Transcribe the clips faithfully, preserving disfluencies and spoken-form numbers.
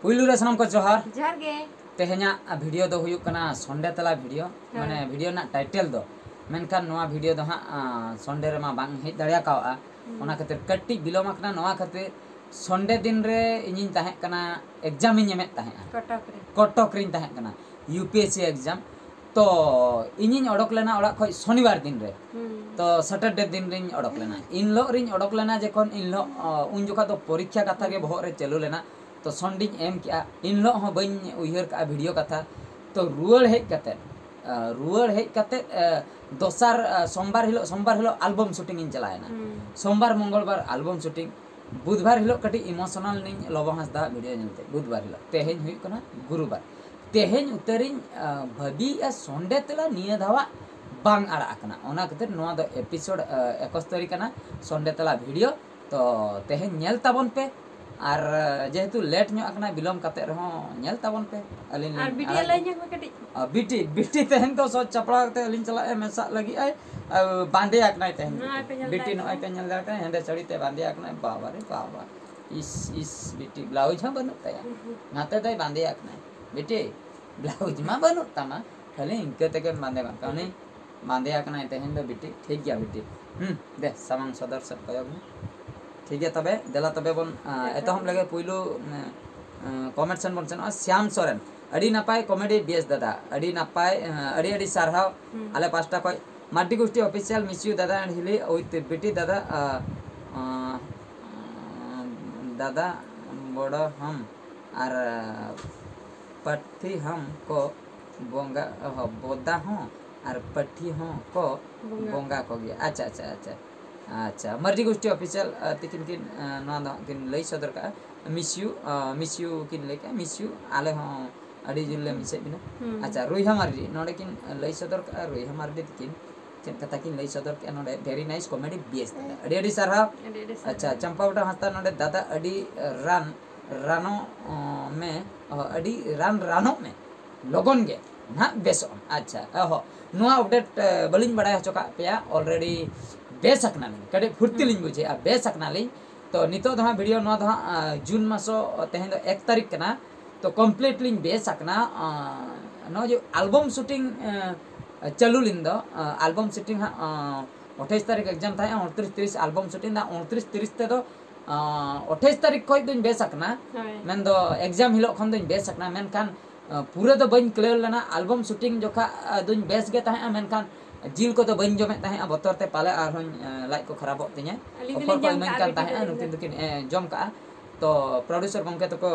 ᱯᱩᱭᱞᱩ ᱨᱮ ᱥᱟᱱᱟᱢ ᱠᱚ ᱡᱚᱦᱟᱨ᱾ ᱡᱚᱦᱟᱨ ᱜᱮ᱾ ᱛᱮᱦᱮᱧᱟᱜ ᱵᱷᱤᱰᱤᱭᱳ ᱫᱚ ᱦᱩᱭᱩᱜ ᱠᱟᱱᱟ ᱥᱚᱱᱰᱮ ᱛᱟᱞᱟ ᱵᱷᱤᱰᱤᱭᱳ᱾ ᱦᱮᱸ᱾ ᱢᱟᱱᱮ ᱵᱷᱤᱰᱤᱭᱳ ᱨᱮᱱᱟᱜ ᱴᱟᱭᱴᱮᱞ ᱫᱚ, ᱢᱮᱱᱠᱷᱟᱱ ᱱᱚᱣᱟ ᱵᱷᱤᱰᱤᱭᱳ ᱫᱚ ᱦᱟᱸᱜ ᱟᱸ, ᱥᱚᱱᱰᱮ ᱨᱮᱢᱟ ᱵᱟᱝ ᱦᱮᱡ ᱫᱟᱲᱮ ᱠᱟᱣᱜᱼᱟ᱾ ᱦᱩᱸ᱾ ᱚᱱᱟ ᱠᱷᱟᱹᱛᱤᱨ ᱠᱟᱹᱴᱤᱡ ᱵᱤᱞᱚᱢ ᱟᱠᱟᱱᱟ᱾ ᱱᱚᱣᱟ ᱠᱷᱟᱹᱛᱤᱨ ᱥᱚᱱᱰᱮ ᱫᱤᱱ ᱨᱮ ᱤᱧᱤᱧ ᱛᱟᱦᱮᱸ ᱠᱟᱱᱟ, ᱮᱠᱡᱟᱢ ᱤᱧ ᱮᱢᱮᱫ ᱛᱟᱦᱮᱸᱜᱼᱟ᱾ ᱠᱚᱴᱚᱠ ᱨᱮ᱾ ᱠᱚᱴᱚᱠ ᱨᱤᱧ ᱛᱟᱦᱮᱸ ᱠᱟᱱᱟ, U P S C exam. ᱛᱚ ᱤᱧᱤᱧ ᱚᱰᱚᱠ ᱞᱮᱱᱟ ᱚᱲᱟᱜ ᱠᱷᱚᱱ ᱥᱚᱱᱤᱵᱟᱨ ᱫᱤᱱ ᱨᱮ᱾ ᱦᱩᱸ᱾ ᱛᱚ ᱥᱮᱴᱟᱨᱰᱮ ᱫᱤᱱ ᱨᱤᱧ ᱚᱰᱚᱠ ᱞᱮᱱᱟ᱾ ᱤᱱ ᱦᱤᱞᱳᱜ ᱨᱤᱧ ᱚᱰᱚᱠ ᱞᱮᱱᱟ ᱡᱚᱠᱷᱚᱱ, ᱤᱱ ᱦᱤᱞᱳᱜ ᱚ, ᱩᱱ ᱡᱚᱠᱷᱚᱱ ᱫᱚ ᱯᱚᱨᱤᱠᱠᱷᱟ ᱠᱟᱛᱷᱟ ᱜᱮ ᱵᱚᱦᱚᱜ ᱨᱮ ᱪᱟᱹᱞᱩ ᱞᱮᱱᱟ᱾ ᱛᱚ ᱥᱚᱱᱰᱤᱧ ᱮᱢ ᱠᱮᱜᱼᱟ, ᱤᱱ ᱦᱤᱞᱳᱜ ᱦᱚᱸ ᱵᱟᱹᱧ ᱩᱭᱦᱟᱹᱨ ᱠᱟᱜᱼᱟ ᱵᱷᱤᱰᱤᱭᱳ ᱠᱟᱛᱷᱟ᱾ ᱛᱚ ᱨᱩᱣᱟᱹᱲ ᱦᱮᱡ ᱠᱟᱛᱮᱫ, ᱟ, ᱨᱩᱣᱟᱹᱲ ᱦᱮᱡ ᱠᱟᱛᱮᱫ, ᱟ, ᱫᱚᱥᱟᱨ, ᱟ, ᱥᱳᱢᱵᱟᱨ ᱦᱤᱞᱳᱜ, ᱥᱳᱢᱵᱟᱨ ᱦᱤᱞᱳᱜ ᱟᱞᱵᱚᱢ ᱥᱩᱴᱤᱝ ᱤᱧ ᱪᱟᱞᱟᱣ ᱮᱱᱟ᱾ ᱦᱩᱸ᱾ ᱥᱳᱢᱵᱟᱨ ᱢᱚᱝᱜᱚᱞᱵᱟᱨ ᱟᱞᱵᱚᱢ ᱥᱩᱴᱤᱝ, ᱵᱩᱫᱷᱵᱟᱨ ᱦᱤᱞᱳᱜ ᱠᱟᱹᱴᱤᱡ ᱤᱢᱳᱥᱚᱱᱟᱞ ᱱᱟᱹᱧ ᱞᱚᱵᱚ ᱦᱟᱸᱥᱫᱟ ᱵᱷᱤᱰᱤᱭᱳ ᱧᱮᱞᱛᱮ, ᱵᱩᱫᱷᱵᱟᱨ ᱦᱤᱞᱳᱜ᱾ ᱛᱮᱦᱮᱧ ᱦᱩᱭᱩᱜ ᱠᱟᱱᱟ ᱜᱩᱨᱩᱵᱟᱨ᱾ ᱛᱮᱦᱮᱧ ᱩᱛᱟᱹᱨᱤᱧ, ᱟ, ᱵᱷᱟᱹᱵᱤᱭᱮᱜᱼᱟ ᱥᱚᱱᱰᱮ ᱛᱮᱞᱟ ᱱᱤᱭᱟᱹ ᱫᱷᱟᱣᱟᱜ ᱵᱟᱝ ᱟᱲᱟᱜ ᱟᱠᱟᱱᱟ᱾ ᱚᱱᱟ ᱠᱷᱟᱹᱛᱤᱨ ᱱᱚᱣᱟ ᱫᱚ ᱮᱯᱤᱥᱳᱰ, ᱟ, ᱮᱠᱚᱥᱛᱚᱨᱤ ᱠᱟᱱᱟ, ᱥᱚᱱᱰᱮ ᱛᱮᱞᱟ ᱵᱷᱤᱰᱤᱭᱳ᱾ ᱛᱚ ᱛᱮᱦᱮᱧ ᱧᱮᱞ ᱛᱟᱵᱚᱱ ᱯᱮ᱾ ᱟᱨ, ᱟ, ᱡᱮᱦᱮᱛᱩ ᱞᱮᱴ ᱧᱚᱜ ᱟᱠᱟᱱᱟ, ᱵᱤᱞᱚᱢ ᱠᱟᱛᱮ ᱨᱮᱦᱚᱸ ᱧᱮᱞ ᱛᱟᱵᱚᱱ ᱯᱮ᱾ ᱟᱹᱞᱤᱧ ᱟᱨ ᱞᱤᱧ ᱵᱤᱴᱤ ᱟᱲᱟᱜ ᱞᱟᱹᱭ ᱧᱚᱜ ᱢᱮ ᱠᱟᱹᱴᱤᱡ᱾ ᱟ, ᱵᱤᱴᱤ, ᱵᱤᱴᱤ ᱛᱮᱦᱮᱧ ᱫᱚ ᱥᱚᱡᱽ ᱪᱟᱯᱲᱟᱣ ᱠᱟᱛᱮ ᱟᱹᱞᱤᱧ ᱪᱟᱞᱟᱜ ᱮ ᱢᱮᱥᱟᱜ ᱞᱟᱹᱜᱤᱫ ᱟᱭ᱾ ᱟ, ᱵᱟᱸᱫᱮ ᱟᱠᱟᱱᱟᱭ ᱛᱮᱦᱮᱧ᱾ ᱱᱚᱜᱼᱚᱭ ᱯᱮ ᱧᱮᱞ ᱵᱤᱴᱤ ᱫᱟᱲᱮᱭᱟᱜ ᱱᱚᱜᱼᱚᱭ ᱠᱟᱱᱟ᱾ ᱯᱮ ᱧᱮᱞ ᱫᱟᱲᱮᱭᱟᱜ ᱠᱟᱱᱟ, ᱦᱮᱸᱫᱮ ᱥᱟᱹᱲᱤ ᱛᱮ ᱵᱟᱸᱫᱮ ᱟᱠᱟᱱᱟᱭ᱾ ᱵᱟᱵᱟ ᱨᱮ ᱵᱟᱵᱟ, ᱤᱥ ᱤᱥ, ᱵᱤᱴᱤ ᱵᱞᱟᱣᱩᱡᱽ ᱦᱚᱸ ᱵᱟᱹᱱᱩᱜ ᱛᱟᱭᱟ, ᱱᱟᱛᱮ ᱫᱚᱭ ᱵᱟᱸᱫᱮ ᱟᱠᱟᱱᱟᱭ᱾ ᱵᱤᱴᱤ, ᱵᱞᱟᱣᱩᱡᱽ ᱢᱟ ᱵᱟᱹᱱᱩᱜ ᱛᱟᱢᱟ, ᱠᱷᱟᱹᱞᱤ ᱤᱱᱠᱟᱹ ᱛᱮᱜᱮᱢ ᱵᱟᱸᱫᱮ ᱜᱚᱫ ᱠᱟᱜᱼᱟ᱾ ᱩᱱᱤ ᱵᱟᱸᱫᱮ ᱟᱠᱟᱱᱟᱭ ᱛᱮᱦᱮᱧ ᱫᱚ ᱵᱤᱴᱤ᱾ ᱴᱷᱤᱠ ᱜᱮᱭᱟ ᱵᱤᱴᱤ, ᱦᱩᱸ, ᱫᱮ ᱥᱟᱢᱟᱝ ᱥᱚᱫᱚᱨ ᱥᱮᱫ ᱠᱚᱭᱚᱜ ᱢᱮ᱾ ᱴᱷᱤᱠ ᱜᱮᱭᱟ, ᱛᱚᱵᱮ ᱫᱮᱞᱟ ᱛᱚᱵᱮ ᱵᱚᱱ, ᱟ, ᱮᱛᱚᱦᱚᱵ ᱞᱮᱜᱮ᱾ ᱯᱩᱭᱞᱩ, ᱢᱮ, ᱟ, ᱠᱚᱢᱮᱱᱴ ᱥᱮᱱ ᱵᱚᱱ ᱥᱮᱱᱚᱜᱼᱟ᱾ ᱥᱭᱟᱢ ᱥᱚᱨᱮᱱ, ᱟᱹᱰᱤ ᱱᱟᱯᱟᱭ ᱠᱚᱢᱮᱰᱤ ᱵᱮᱥ ᱫᱟᱫᱟ, ᱟᱹᱰᱤ ᱱᱟᱯᱟᱭ, ᱟ, ᱟᱹᱰᱤ ᱟᱹᱰᱤ ᱥᱟᱨᱦᱟᱣ᱾ ᱦᱩᱸ᱾ ᱟᱞᱮ ᱯᱟᱥᱴᱟ ᱠᱷᱚᱱ ᱢᱟᱨᱰᱤ ᱜᱳᱥᱴᱤ ᱚᱯᱷᱤᱥᱤᱭᱟᱞ, miss you ᱫᱟᱫᱟ and ᱦᱤᱞᱤ with ᱵᱤᱴᱤ ᱫᱟᱫᱟ, ᱟ, ᱟ, ᱫᱟᱫᱟ ᱵᱚᱲᱚ ᱦᱚᱢ ᱟᱨ, ᱟ, ᱯᱟᱴᱷᱤ ᱦᱚᱢ ᱠᱚ ᱵᱚᱸᱜᱟ, ᱚᱦᱚ, ᱵᱚᱫᱟ ᱦᱚᱸ ᱟᱨ ᱯᱟᱹᱴᱷᱤ ᱦᱚᱸ ᱠᱚ ᱵᱚᱸᱜᱟ᱾ ᱵᱚᱸᱜᱟ ᱠᱚᱜᱮᱭᱟ᱾ ᱟᱪᱪᱷᱟ, ᱟᱪᱪᱷᱟ, ᱟᱪᱪᱷᱟ, ᱟᱪᱪᱷᱟ, ᱢᱟᱨᱰᱤ ᱜᱳᱥᱴᱤ ᱚᱯᱷᱤᱥᱤᱭᱟᱞ, ᱟ, ᱛᱤᱠᱤᱱ ᱠᱤᱱ, ᱟ, ᱱᱚᱣᱟ ᱫᱚ ᱦᱟᱸᱜ ᱠᱤᱱ ᱞᱟᱹᱭ ᱥᱚᱫᱚᱨ ᱠᱟᱜᱼᱟ᱾ Miss you, ᱟ, miss you ᱠᱤᱱ ᱞᱟᱹᱭ ᱠᱟᱜᱼᱟ, miss you, ᱟᱞᱮ ᱦᱚᱸ ᱟᱹᱰᱤ ᱡᱳᱨ ᱞᱮ ᱢᱤᱥᱮᱫ ᱵᱤᱱᱟ᱾ ᱦᱩᱸ᱾ ᱟᱪᱪᱷᱟ, ᱨᱩᱭᱦᱟ ᱢᱟᱨᱰᱤ ᱱᱚᱰᱮ ᱠᱤᱱ ᱞᱟᱹᱭ ᱥᱚᱫᱚᱨ ᱠᱟᱜᱼᱟ, ᱨᱩᱭᱦᱟ ᱢᱟᱨᱰᱤ ᱛᱤᱠᱤᱱ ᱪᱮᱫ ᱠᱟᱛᱷᱟ ᱠᱤᱱ ᱞᱟᱹᱭ ᱥᱚᱫᱚᱨ ᱠᱮᱜᱼᱟ ᱱᱚᱰᱮ, very nice comedy best ᱫᱟᱫᱟ᱾ ᱟᱹᱰᱤ ᱟᱹᱰᱤ ᱥᱟᱨᱦᱟᱣ᱾ ᱟᱹᱰᱤ ᱟᱹᱰᱤ ᱥᱟᱨᱦᱟᱣ᱾ ᱟᱪᱪᱷᱟ, ᱪᱟᱢᱯᱟ ᱵᱮᱴᱟ ᱦᱟᱸᱥᱫᱟ ᱱᱚᱰᱮ, ᱫᱟᱫᱟ ᱟᱹᱰᱤ ᱨᱟᱱ ᱨᱟᱱᱚᱜ, ᱚ, ᱢᱮ, ᱚ, ᱟᱹᱰᱤ ᱨᱟᱱ ᱨᱟᱱᱚᱜ ᱢᱮ, ᱞᱚᱜᱚᱱ ᱜᱮ ᱱᱟᱦᱟᱜ ᱵᱮᱥᱚᱜ ᱟᱢ᱾ ᱟᱪᱪᱷᱟ, ᱚᱦᱚ, ᱱᱚᱣᱟ update, ᱮ, ᱵᱟᱹᱞᱤᱧ ᱵᱟᱲᱟᱭ ᱦᱚᱪᱚ ᱠᱟᱜ ᱯᱮᱭᱟ, already ᱵᱮᱥ ᱟᱠᱟᱱᱟᱞᱤᱧ, ᱠᱟᱹᱴᱤᱡ ᱯᱷᱩᱨᱛᱤ ᱞᱤᱧ ᱵᱩᱡᱷᱟᱹᱣᱮᱜᱼᱟ, ᱵᱮᱥ ᱟᱠᱟᱱᱟᱞᱤᱧ᱾ ᱛᱚ ᱱᱤᱛᱚᱜ ᱫᱚ ᱦᱟᱸᱜ ᱵᱷᱤᱰᱤᱭᱳ ᱱᱚᱣᱟ ᱫᱚ ᱦᱟᱸᱜ ᱡᱩᱱ ᱢᱟᱥᱚ ᱛᱮᱦᱮᱧ ᱫᱚ ᱮᱠ ᱛᱟᱹᱨᱤᱠᱷ ᱠᱟᱱᱟ᱾ ᱛᱚ ᱠᱚᱢᱯᱞᱤᱴ ᱞᱤᱧ ᱵᱮᱥ ᱟᱠᱟᱱᱟ᱾ ᱱᱚᱜᱼᱚᱭ ᱡᱮ ᱟᱞᱵᱚᱢ ᱥᱩᱴᱤᱝ ᱪᱟᱹᱞᱩ ᱞᱤᱧ ᱫᱚ, ᱟᱞᱵᱚᱢ ᱥᱩᱴᱤᱝ ᱦᱟᱸᱜ ᱟᱴᱷᱟᱭᱤᱥ ᱛᱟᱹᱨᱤᱠᱷ ᱮᱠᱡᱟᱢ ᱛᱟᱦᱮᱸᱜᱼᱟ, ᱩᱱᱛᱨᱤᱥ ᱛᱤᱨᱤᱥ ᱟᱞᱵᱚᱢ ᱥᱩᱴᱤᱝ ᱫᱟ, ᱩᱱᱛᱨᱤᱥ ᱛᱤᱨᱤᱥ ᱛᱮᱫᱚ ᱟᱴᱷᱟᱭᱤᱥ ᱛᱟᱹᱨᱤᱠᱷ ᱠᱷᱚᱱ ᱫᱚᱧ ᱵᱮᱥ ᱟᱠᱟᱱᱟ᱾ ᱢᱮᱱᱫᱚ ᱮᱠᱡᱟᱢ ᱦᱤᱞᱳᱜ ᱠᱷᱚᱱ ᱫᱚᱧ ᱵᱮᱥ ᱟᱠᱟᱱᱟ, ᱢᱮᱱᱠᱷᱟᱱ ᱯᱩᱨᱟᱹ ᱫᱚ ᱵᱟᱹᱧ ᱠᱞᱤᱭᱟᱨ ᱞᱮᱱᱟ᱾ ᱟᱞᱵᱚᱢ ᱥᱩᱴᱤᱝ ᱡᱚᱠᱷᱟ ᱫᱚᱧ ᱵᱮᱥ ᱜᱮ ᱛᱟᱦᱮᱸᱜᱼᱟ, ᱢᱮᱱᱠᱷᱟᱱ ᱡᱤᱞ ᱠᱚᱫᱚ ᱵᱟᱹᱧ ᱡᱚᱢᱮᱫ ᱛᱟᱦᱮᱸᱜᱼᱟ, ᱵᱚᱛᱚᱨ ᱛᱮ ᱯᱟᱞᱮ ᱟᱨᱦᱚᱸᱧ ᱞᱟᱡ ᱠᱚ ᱠᱷᱟᱨᱟᱯᱚᱜ ᱛᱤᱧᱟᱹ᱾ ᱚᱯᱷᱟᱨ ᱠᱚ ᱤᱢᱟᱹᱧ ᱠᱟᱱ ᱛᱟᱦᱮᱸᱜᱼᱟ, ᱱᱩᱠᱤᱱ ᱫᱚᱠᱤᱱ ᱡᱚᱢ ᱠᱟᱜᱼᱟ᱾ ᱛᱚ ᱯᱨᱚᱰᱩᱥᱟᱨ ᱜᱚᱢᱠᱮ ᱛᱟᱠᱚ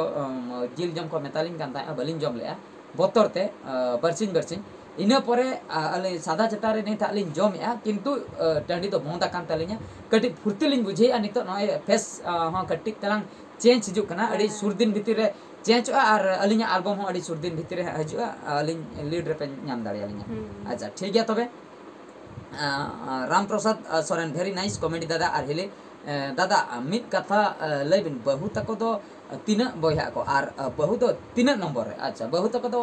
ᱡᱤᱞ ᱡᱚᱢ ᱠᱚ ᱢᱮᱛᱟᱞᱤᱧ ᱠᱟᱱ ᱛᱟᱦᱮᱸᱜᱼᱟ, ᱵᱟᱹᱞᱤᱧ ᱡᱚᱢ ᱞᱮᱜᱼᱟ ᱵᱚᱛᱚᱨ ᱛᱮ ᱵᱟᱨᱥᱤᱧ ᱵᱟᱨᱥᱤᱧ᱾ ᱤᱱᱟᱹ ᱯᱚᱨᱮ ᱟᱞᱮ ᱥᱟᱫᱟ ᱪᱮᱛᱟᱱ ᱨᱮ ᱱᱤᱛ ᱦᱟᱸᱜ ᱞᱤᱧ ᱡᱚᱢᱮᱜᱼᱟ, ᱠᱤᱱᱛᱩ ᱴᱟᱺᱰᱤ ᱫᱚ ᱵᱚᱸᱫᱽ ᱟᱠᱟᱱ ᱛᱟᱹᱞᱤᱧᱟ᱾ ᱠᱟᱹᱴᱤᱡ ᱯᱷᱩᱨᱛᱤ ᱞᱤᱧ ᱵᱩᱡᱷᱟᱹᱣᱮᱫᱼᱟ ᱱᱤᱛᱚᱜ, ᱱᱚᱜᱼᱚᱭ ᱯᱷᱮᱥ ᱦᱚᱸ ᱠᱟᱹᱴᱤᱡ ᱛᱟᱞᱟᱝ ᱪᱮᱧᱡᱽ ᱦᱤᱡᱩᱜ ᱠᱟᱱᱟ, ᱟᱹᱰᱤ ᱥᱩᱨ ᱫᱤᱱ ᱵᱷᱤᱛᱤᱨ ᱨᱮ ᱪᱮᱧᱡᱚᱜᱼᱟ ᱟᱨ ᱟᱹᱞᱤᱧᱟᱜ ᱟᱞᱵᱚᱢ ᱦᱚᱸ ᱟᱹᱰᱤ ᱥᱩᱨ ᱫᱤᱱ ᱵᱷᱤᱛᱤᱨ ᱨᱮ ᱦᱟᱸᱜ ᱦᱤᱡᱩᱜᱼᱟ, ᱟᱹᱞᱤᱧ ᱞᱤᱰ ᱨᱮᱯᱮ ᱧᱟᱢ ᱫᱟᱲᱮᱭᱟᱞᱤᱧᱟ᱾ ᱟᱪᱪᱷᱟ, ᱴᱷᱤᱠ ᱜᱮᱭᱟ ᱛᱚᱵᱮ᱾ Ram Prasad Soren, very nice comedy ᱫᱟᱫᱟ ᱟᱨ ᱦᱤᱞᱤ᱾ ᱫᱟᱫᱟ, ᱢᱤᱫ ᱠᱟᱛᱷᱟ ᱞᱟᱹᱭ ᱵᱤᱱ, ᱵᱟᱹᱦᱩ ᱛᱟᱠᱚ ᱫᱚ ᱛᱤᱱᱟᱹᱜ ᱵᱚᱭᱦᱟᱜ ᱟᱠᱚ ᱟᱨ ᱵᱟᱹᱦᱩ ᱫᱚ ᱛᱤᱱᱟᱹᱜ ᱱᱚᱢᱵᱚᱨ ᱨᱮ? ᱟᱪᱪᱷᱟ, ᱵᱟᱹᱦᱩ ᱛᱟᱠᱚ ᱫᱚ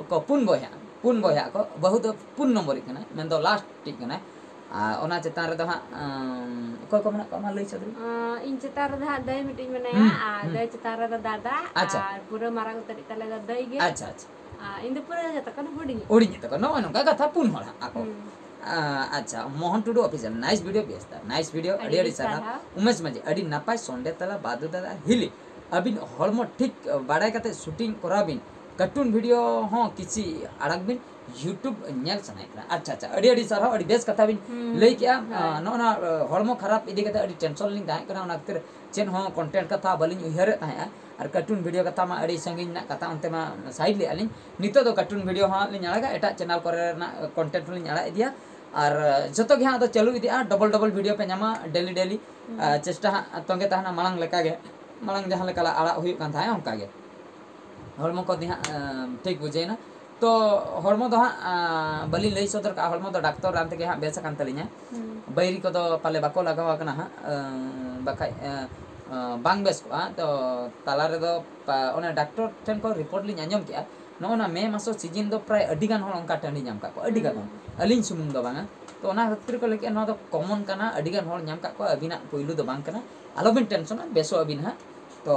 ᱠᱚ ᱯᱩᱱ ᱵᱚᱭᱦᱟ, ᱯᱩᱱ ᱵᱚᱭᱦᱟ ᱟᱠᱚ, ᱵᱟᱹᱦᱩ ᱫᱚ ᱯᱩᱱ ᱱᱚᱢᱵᱚᱨᱤᱡ ᱠᱟᱱᱟᱭ, ᱢᱮᱱᱫᱚ ᱞᱟᱥᱴ ᱤᱡ ᱠᱟᱱᱟᱭ᱾ ᱟᱨ ᱚᱱᱟ ᱪᱮᱛᱟᱱ ᱨᱮᱫᱚ ᱦᱟᱸᱜ ᱚᱠᱚᱭ ᱠᱚ ᱢᱮᱱᱟᱜ ᱠᱚᱣᱟ, ᱢᱟ ᱞᱟᱹᱭ ᱥᱚᱫᱚᱨ ᱢᱮ᱾ ᱤᱧ ᱪᱮᱛᱟᱱ ᱨᱮᱫᱚ ᱦᱟᱸᱜ ᱫᱟᱹᱭ ᱢᱤᱫᱴᱤᱡ ᱢᱮᱱᱟᱭᱟ, ᱟᱨ ᱫᱟᱹᱭ ᱪᱮᱛᱟᱱ ᱨᱮᱫᱚ ᱫᱟᱫᱟ, ᱟᱪᱪᱷᱟ᱾ ᱟᱨ ᱯᱩᱨᱟᱹ ᱢᱟᱨᱟᱝ ᱩᱛᱟᱹᱨᱤᱡ ᱛᱟᱞᱮ ᱫᱚ ᱫᱟᱹᱭ ᱜᱮ᱾ ᱟᱪᱪᱷᱟ, ᱟᱪᱪᱷᱟ᱾ ᱟᱨ ᱤᱧ ᱫᱚ ᱯᱩᱨᱟᱹ ᱡᱚᱛᱚ ᱠᱷᱚᱱ ᱦᱩᱰᱤᱧᱤᱡ᱾ ᱦᱩᱰᱤᱧᱤᱡ ᱛᱟᱠᱚ, ᱱᱚᱜᱼᱚᱭ ᱱᱚᱝᱠᱟ ᱠᱟᱛᱷᱟ, ᱯᱩᱱ ᱦᱚᱲ ᱦᱟᱸᱜ ᱟᱠᱚ᱾ ᱦᱩᱸ᱾ ᱟᱪᱪᱷᱟ, ᱢᱳᱦᱚᱱ ᱴᱩᱰᱩ ᱚᱯᱷᱤᱥᱤᱭᱟᱞ, nice video ᱵᱮᱥ ᱫᱟ, nice video, ᱟᱹᱰᱤ ᱟᱹᱰᱤ ᱟᱹᱰᱤ ᱥᱟᱨᱦᱟᱣ᱾ ᱥᱟᱨᱦᱟᱣ᱾ ᱩᱢᱮᱥ ᱢᱟᱹᱡᱷᱤ, ᱟᱹᱰᱤ ᱱᱟᱯᱟᱭ ᱥᱚᱱᱰᱮ ᱛᱟᱞᱟ ᱵᱟᱫᱩ ᱫᱟᱫᱟ ᱦᱤᱞᱤ᱾ ᱟᱹᱵᱤᱱ ᱦᱚᱲᱢᱚ ᱴᱷᱤᱠ ᱵᱟᱲᱟᱭ ᱠᱟᱛᱮ ᱥᱩᱴᱤᱝ ᱠᱚᱨᱟᱣ ᱵᱤᱱ, ᱠᱟᱨᱴᱩᱱ ᱵᱷᱤᱰᱤᱭᱳ ᱦᱚᱸ ᱠᱤᱪᱷᱤ ᱟᱲᱟᱜ ᱵᱤᱱ, YouTube ᱧᱮᱞ ᱥᱟᱱᱟᱭᱮᱫ ᱠᱟᱱᱟ᱾ ᱟᱪᱪᱷᱟ, ᱟᱪᱪᱷᱟ, ᱟᱹᱰᱤ ᱟᱹᱰᱤ ᱥᱟᱨᱦᱟᱣ, ᱟᱹᱰᱤ ᱵᱮᱥ ᱠᱟᱛᱷᱟ ᱵᱤᱱ ᱦᱩᱸ, ᱞᱟᱹᱭ ᱠᱮᱜᱼᱟ᱾ ᱦᱳᱭ᱾ ᱱᱚᱜᱼᱚ ᱱᱚᱣᱟ ᱦᱚᱲᱢᱚ ᱠᱷᱟᱨᱟᱯ ᱤᱫᱤ ᱠᱟᱛᱮ ᱟᱹᱰᱤ ᱴᱮᱱᱥᱚᱱ ᱞᱤᱧ ᱛᱟᱦᱮᱸ ᱠᱟᱱᱟ, ᱚᱱᱟ ᱠᱷᱟᱹᱛᱤᱨ ᱪᱮᱫ ᱦᱚᱸ ᱠᱚᱱᱴᱮᱱᱴ ᱠᱟᱛᱷᱟ ᱵᱟᱹᱞᱤᱧ ᱩᱭᱦᱟᱹᱨᱮᱫ ᱛᱟᱦᱮᱸᱜᱼᱟ᱾ ᱟᱨ ᱠᱟᱨᱴᱩᱱ ᱵᱷᱤᱰᱤᱭᱳ ᱠᱟᱛᱷᱟ ᱢᱟ ᱟᱹᱰᱤ ᱥᱟᱺᱜᱤᱧ ᱨᱮᱱᱟᱜ ᱠᱟᱛᱷᱟ, ᱚᱱᱛᱮ ᱢᱟ ᱥᱟᱭᱤᱰ ᱞᱮᱜᱼᱟ ᱞᱤᱧ᱾ ᱱᱤᱛᱚᱜ ᱫᱚ ᱠᱟᱨᱴᱩᱱ ᱵᱷᱤᱰᱤᱭᱳ ᱦᱚᱸ ᱞᱤᱧ ᱟᱲᱟᱜᱟ, ᱮᱴᱟᱜ ᱪᱮᱱᱮᱞ ᱠᱚᱨᱮ ᱨᱮᱱᱟᱜ ᱠᱚᱱᱴᱮᱱᱴ ᱦᱚᱸᱞᱤᱧ ᱟᱲᱟᱜ ᱤᱫᱤᱭᱟ᱾ ᱟᱨ ᱡᱚᱛᱚ ᱜᱮ ᱦᱟᱸᱜ ᱟᱫᱚ ᱪᱟᱹᱞᱩ ᱤᱫᱤᱜᱼᱟ, ᱰᱚᱵᱚᱞ ᱰᱚᱵᱚᱞ ᱵᱷᱤᱰᱤᱭᱳ ᱯᱮ ᱧᱟᱢᱟ ᱰᱮᱞᱤ ᱰᱮᱞᱤ᱾ ᱦᱩᱸ᱾ ᱪᱮᱥᱴᱟ ᱦᱟᱸᱜ ᱛᱚᱸᱜᱮ ᱛᱟᱦᱮᱱᱟ ᱢᱟᱲᱟᱝ ᱞᱮᱠᱟᱜᱮ, ᱢᱟᱲᱟᱝ ᱡᱟᱦᱟᱸ ᱞᱮᱠᱟ ᱟᱲᱟᱜ ᱦᱩᱭᱩᱜ ᱠᱟᱱ ᱛᱟᱦᱮᱸᱫ ᱚᱱᱠᱟᱜᱮ᱾ ᱦᱚᱲᱢᱚ ᱠᱚ ᱫᱤ ᱦᱟᱸᱜ ᱴᱷᱤᱠ ᱵᱩᱡᱷᱟᱹᱣᱮᱱᱟ᱾ ᱛᱚ ᱦᱚᱲᱢᱚ ᱫᱚ ᱦᱟᱸᱜ ᱵᱟᱹᱞᱤᱧ ᱞᱟᱹᱭ ᱥᱚᱫᱚᱨ ᱠᱟᱜᱼᱟ, ᱦᱚᱲᱢᱚ ᱫᱚ ᱰᱟᱠᱛᱚᱨ ᱨᱟᱱ ᱛᱮᱜᱮ ᱦᱟᱸᱜ ᱵᱮᱥ ᱟᱠᱟᱱ ᱛᱟᱹᱞᱤᱧᱟ᱾ ᱦᱩᱸ᱾ ᱵᱟᱹᱭᱨᱤ ᱠᱚᱫᱚ ᱯᱟᱞᱮ ᱵᱟᱠᱚ ᱞᱟᱜᱟᱣ ᱟᱠᱟᱱᱟ ᱦᱟᱸᱜ, ᱵᱟᱠᱷᱟᱡ ᱵᱟᱝ ᱵᱮᱥ ᱠᱚᱜᱼᱟ᱾ ᱛᱚ ᱛᱟᱞᱟ ᱨᱮᱫᱚ ᱚᱱᱮ ᱰᱟᱠᱛᱚᱨ ᱴᱷᱮᱱ ᱠᱷᱚᱱ ᱨᱤᱯᱳᱨᱴ ᱞᱤᱧ ᱟᱸᱡᱚᱢ ᱠᱮᱜᱼᱟ, ᱱᱚᱜᱼᱚ ᱱᱟ ᱢᱮ ᱢᱟᱥᱚ ᱥᱤᱡᱤᱱ ᱫᱚ ᱯᱨᱟᱭ ᱟᱹᱰᱤ ᱜᱟᱱ ᱦᱚᱲ ᱚᱱᱠᱟ ᱴᱟᱺᱰᱤ ᱧᱟᱢ ᱠᱟᱜ ᱠᱚᱣᱟ, ᱟᱹᱰᱤ ᱜᱟᱱ ᱦᱚᱲ᱾ ᱦᱩᱸ᱾ ᱟᱹᱞᱤᱧ ᱥᱩᱢᱩᱝ ᱫᱚ ᱵᱟᱝᱟ᱾ ᱛᱚ ᱚᱱᱟ ᱠᱷᱟᱹᱛᱤᱨ ᱠᱚ ᱞᱟᱹᱭ ᱠᱮᱜᱼᱟ, ᱱᱚᱣᱟ ᱫᱚ ᱠᱚᱢᱚᱱ ᱠᱟᱱᱟ, ᱟᱹᱰᱤ ᱜᱟᱱ ᱦᱚᱲ ᱧᱟᱢ ᱠᱟᱜ ᱠᱚᱣᱟ, ᱟᱹᱵᱤᱱᱟᱜ ᱯᱩᱭᱞᱩ ᱫᱚ ᱵᱟᱝ ᱠᱟᱱᱟ᱾ ᱟᱞᱚᱵᱤᱱ ᱴᱮᱱᱥᱚᱱᱟ, ᱵᱮᱥᱚᱜ ᱟᱹᱵᱤᱱ ᱦᱟᱸᱜ᱾ ᱛᱚ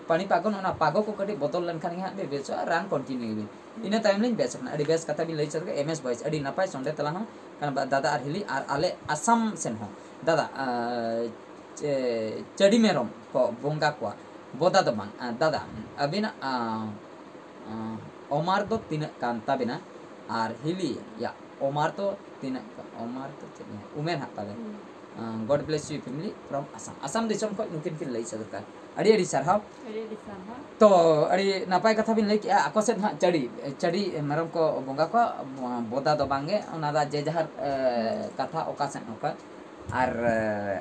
ᱯᱟᱹᱱᱤ ᱯᱟᱜᱚᱱ, ᱚᱱᱟ ᱯᱟᱜᱚ ᱠᱚ ᱠᱟᱹᱴᱤᱡ ᱵᱚᱫᱚᱞ ᱞᱮᱱᱠᱷᱟᱱ ᱜᱮ ᱦᱟᱸᱜ ᱵᱤᱱ ᱵᱮᱥᱚᱜᱼᱟ, ᱨᱟᱱ ᱠᱚᱱᱴᱤᱱᱤᱭᱩ ᱵᱤᱱ᱾ ᱤᱱᱟᱹ ᱛᱟᱭᱚᱢ ᱞᱤᱧ ᱵᱮᱥ ᱟᱠᱟᱱᱟ᱾ ᱟᱹᱰᱤ ᱵᱮᱥ ᱠᱟᱛᱷᱟ ᱵᱤᱱ ᱞᱟᱹᱭ ᱥᱚᱫᱚᱨ ᱠᱮᱫᱟ, ᱮᱢ ᱮᱥ ᱵᱚᱭᱮᱥ, ᱟᱹᱰᱤ ᱱᱟᱯᱟᱭ ᱥᱚᱸᱰᱮ ᱛᱮᱞᱟ ᱦᱚᱸ ᱠᱟᱱᱟ, ᱵᱟ-, ᱫᱟᱫᱟ ᱟᱨ ᱦᱤᱞᱤ, ᱟᱨ ᱟᱞᱮ ᱟᱥᱟᱢ ᱥᱮᱱ ᱦᱚᱸ ᱫᱟᱫᱟ, ᱟᱸ, ᱪᱮ-, ᱪᱟᱹᱰᱤ ᱢᱮᱨᱚᱢ ᱠᱚ ᱵᱚᱸᱜᱟ ᱠᱚᱣᱟ, ᱵᱚᱫᱟ ᱫᱚ ᱵᱟᱝ᱾ ᱟᱸ, ᱫᱟᱫᱟ, ᱟᱹᱵᱤᱱᱟᱜ, ᱟᱸ, ᱟᱸ, ᱚᱢᱟᱨ ᱫᱚ ᱛᱤᱱᱟᱹᱜ ᱠᱟᱱ ᱛᱟᱵᱮᱱᱟ? ᱟᱨ ᱦᱤᱞᱤᱭᱟᱜ ᱚᱢᱟᱨ ᱫᱚ ᱛᱤᱱᱟᱹᱜ ᱠᱟ-, ᱚᱢᱟᱨ ᱫᱚ ᱪᱮᱫ ᱤᱧ ᱢᱮᱱᱟ? ᱩᱢᱮᱨ ᱦᱟᱸᱜ ᱯᱟᱞᱮ᱾ ᱦᱩᱸ᱾ ᱟᱸ, God bless you family from Assam. Assam ᱫᱤᱥᱚᱢ ᱠᱷᱚᱱ ᱱᱩᱠᱤᱱ ᱠᱤᱱ ᱞᱟᱹᱭ ᱥᱚᱫᱚᱨ ᱠᱟᱱ᱾ ᱟᱹᱰᱤ ᱟᱹᱰᱤ ᱥᱟᱨᱦᱟᱣ᱾ ᱟᱹᱰᱤ ᱟᱹᱰᱤ ᱥᱟᱨᱦᱟᱣ᱾ ᱛᱚ, ᱟᱹᱰᱤ ᱱᱟᱯᱟᱭ ᱠᱟᱛᱷᱟ ᱵᱤᱱ ᱞᱟᱹᱭ ᱠᱮᱜᱼᱟ᱾ ᱟᱠᱚ ᱥᱮᱫ ᱦᱟᱸᱜ ᱪᱟᱹᱰᱤ, ᱪᱟᱹᱰᱤ ᱢᱮᱨᱚᱢ ᱠᱚ ᱵᱚᱸᱜᱟ ᱠᱚᱣᱟ, ᱵᱚᱫᱟ ᱫᱚ ᱵᱟᱝᱜᱮ, ᱚᱱᱟ ᱫᱚ ᱡᱮ ᱡᱟᱦᱟᱨ, ᱮ, ᱦᱩᱸ᱾ ᱠᱟᱛᱷᱟ ᱚᱠᱟ ᱥᱮᱫ ᱚᱠᱟ᱾ ᱟᱨ, ᱮ,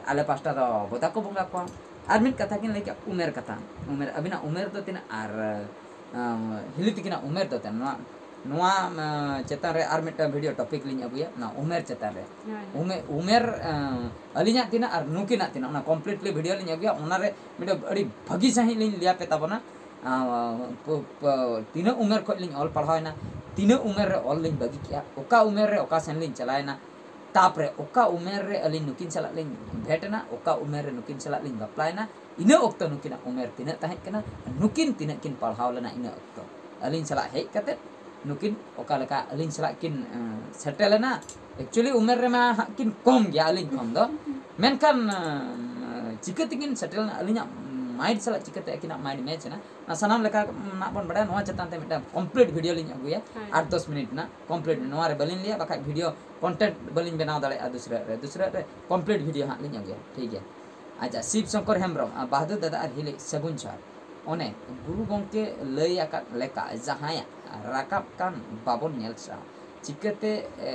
ᱟᱞᱮ ᱯᱟᱥᱴᱟ ᱫᱚ ᱵᱚᱫᱟ ᱠᱚ ᱵᱚᱸᱜᱟ ᱠᱚᱣᱟ᱾ ᱟᱨ ᱢᱤᱫ ᱠᱟᱛᱷᱟ ᱠᱤᱱ ᱞᱟᱹᱭ ᱠᱮᱜᱼᱟ, ᱩᱢᱮᱨ ᱠᱟᱛᱷᱟ᱾ ᱩᱢᱮᱨ, ᱟᱹᱵᱤᱱᱟᱜ ᱩᱢᱮᱨ ᱫᱚ ᱛᱤᱱᱟᱹᱜ? ᱟᱨ, ᱟᱢ, ᱦᱤᱞᱤ ᱛᱤᱠᱤᱱᱟᱜ ᱩᱢᱮᱨ ᱫᱚ ᱛᱤᱱᱟᱹᱜ? ᱱᱚᱣᱟ, ᱱᱚᱣᱟ, ᱟᱢ, ᱪᱮᱛᱟᱱ ᱨᱮ ᱟᱨ ᱢᱤᱫᱴᱟᱝ video topic ᱞᱤᱧ ᱟᱹᱜᱩᱭᱟ, ᱱᱚᱣᱟ ᱩᱢᱮᱨ ᱪᱮᱛᱟᱱ ᱨᱮ᱾ ᱦᱳᱭ, ᱦᱳᱭ᱾ ᱩᱢᱮ-, ᱩᱢᱮᱨ, ᱟᱢ, ᱟᱹᱞᱤᱧᱟᱜ ᱛᱤᱱᱟᱹᱜ ᱟᱨ ᱱᱩᱠᱤᱱᱟᱜ ᱛᱤᱱᱟᱹᱜ, ᱚᱱᱟ completely video ᱞᱤᱧ ᱟᱹᱜᱩᱭᱟ, ᱚᱱᱟᱨᱮ ᱢᱤᱫᱴᱟᱝ ᱟᱹᱰᱤ ᱵᱷᱟᱹᱜᱤ ᱥᱟᱺᱦᱤᱡ ᱞᱤᱧ ᱞᱟᱹᱭ ᱟᱯᱮ ᱛᱟᱵᱚᱱᱟ᱾ ᱟᱢ, ᱯ-, ᱯ-, ᱛᱤᱱᱟᱹᱜ ᱩᱢᱮᱨ ᱠᱷᱚᱱ ᱞᱤᱧ ᱚᱞ ᱯᱟᱲᱦᱟᱣᱮᱱᱟ, ᱛᱤᱱᱟᱹᱜ ᱩᱢᱮᱨ ᱨᱮ ᱚᱞ ᱞᱤᱧ ᱵᱟᱹᱜᱤ ᱠᱮᱜᱼᱟ, ᱚᱠᱟ ᱩᱢᱮᱨ ᱨᱮ ᱚᱠᱟ ᱥᱮᱱ ᱞᱤᱧ ᱪᱟᱞᱟᱣᱮᱱᱟ, ᱛᱟᱯᱚᱨᱮ ᱚᱠᱟ ᱩᱢᱮᱨ ᱨᱮ ᱟᱹᱞᱤᱧ ᱱᱩᱠᱤᱱ ᱥᱟᱞᱟᱜ ᱞᱤᱧ ᱵᱷᱮᱴ ᱮᱱᱟ, ᱚᱠᱟ ᱩᱢᱮᱨ ᱨᱮ ᱱᱩᱠᱤᱱ ᱥᱟᱞᱟᱜ ᱞᱤᱧ ᱵᱟᱯᱞᱟᱭᱮᱱᱟ, ᱤᱱᱟᱹ ᱚᱠᱛᱚ ᱱᱩᱠᱤᱱᱟᱜ ᱩᱢᱮᱨ ᱛᱤᱱᱟᱹᱜ ᱛᱟᱦᱮᱸ ᱠᱟᱱᱟ, ᱱᱩᱠᱤᱱ ᱛᱤᱱᱟᱹᱜ ᱠᱤᱱ ᱯᱟᱲᱦᱟᱣ ᱞᱮᱱᱟ ᱤᱱᱟᱹ ᱚᱠᱛᱚ, ᱟᱹᱞᱤᱧ ᱥᱟᱞᱟᱜ ᱦᱮᱡ ᱠᱟᱛᱮ ᱱᱩᱠᱤᱱ ᱚᱠᱟ ᱞᱮᱠᱟ ᱟᱹᱞᱤᱧ ᱥᱟᱞᱟᱜ ᱠᱤᱱ, ᱮᱸ, ᱥᱮᱴᱮᱞ ᱮᱱᱟ᱾ Actually ᱩᱢᱮᱨ ᱨᱮᱢᱟ ᱦᱟᱸᱜ ᱠᱤᱱ ᱠᱚᱢ ᱜᱮᱭᱟ ᱟᱹᱞᱤᱧ ᱠᱷᱚᱱ ᱫᱚ, ᱢᱮᱱᱠᱷᱟᱱ, ᱮᱸ, ᱪᱤᱠᱟᱹ ᱛᱮᱠᱤᱱ ᱥᱮᱴᱮᱞ ᱮᱱᱟ, ᱟᱹᱞᱤᱧᱟᱜ mind ᱥᱟᱞᱟᱜ ᱪᱤᱠᱟᱹᱛᱮ ᱟᱹᱠᱤᱱᱟᱜ mind match ᱮᱱᱟ, ᱚᱱᱟ ᱥᱟᱱᱟᱢ ᱞᱮᱠᱟ ᱱᱟᱜ ᱵᱚᱱ ᱵᱟᱲᱟᱭᱟ᱾ ᱱᱚᱣᱟ ᱪᱮᱛᱟᱱ ᱛᱮ ᱢᱤᱫᱴᱟᱝ complete video ᱞᱤᱧ ᱟᱹᱜᱩᱭᱟ, ᱦᱮᱸ᱾ ᱟᱴ ᱫᱚᱥ ᱢᱤᱱᱤᱴ ᱨᱮᱱᱟᱜ complete᱾ ᱱᱚᱣᱟ ᱨᱮ ᱵᱟᱹᱞᱤᱧ ᱞᱟᱹᱭᱟ, ᱵᱟᱠᱷᱟᱡ video content ᱵᱟᱹᱞᱤᱧ ᱵᱮᱱᱟᱣ ᱫᱟᱲᱮᱭᱟᱜᱼᱟ ᱫᱩᱥᱨᱟᱹ ᱨᱮ, ᱫᱩᱥᱨᱟᱹ ᱨᱮ complete video ᱦᱟᱸᱜ ᱞᱤᱧ ᱟᱹᱜᱩᱭᱟ, ᱴᱷᱤᱠ ᱜᱮᱭᱟ᱾ ᱟᱪᱪᱷᱟ, ᱥᱤᱵ ᱥᱚᱝᱠᱚᱨ ᱦᱮᱢᱵᱨᱚᱢ, ᱟᱨ ᱵᱟᱦᱟᱫᱩᱨ ᱫᱟᱫᱟ ᱟᱨ ᱦᱤᱞᱤ ᱥᱟᱹᱜᱩᱱ ᱡᱚᱦᱟᱨ᱾ ᱚᱱᱮ ᱜᱩᱨᱩ ᱜᱚᱢᱠᱮ ᱞᱟᱹᱭ ᱟᱠᱟᱫ ᱞᱮᱠᱟ, ᱡᱟᱦᱟᱸᱭᱟᱜ ᱨᱟᱠᱟᱵ ᱠᱟᱱ ᱵᱟᱵᱚᱱ ᱧᱮᱞ ᱥᱟᱦᱟ, ᱪᱤᱠᱟᱹᱛᱮ, ᱮ,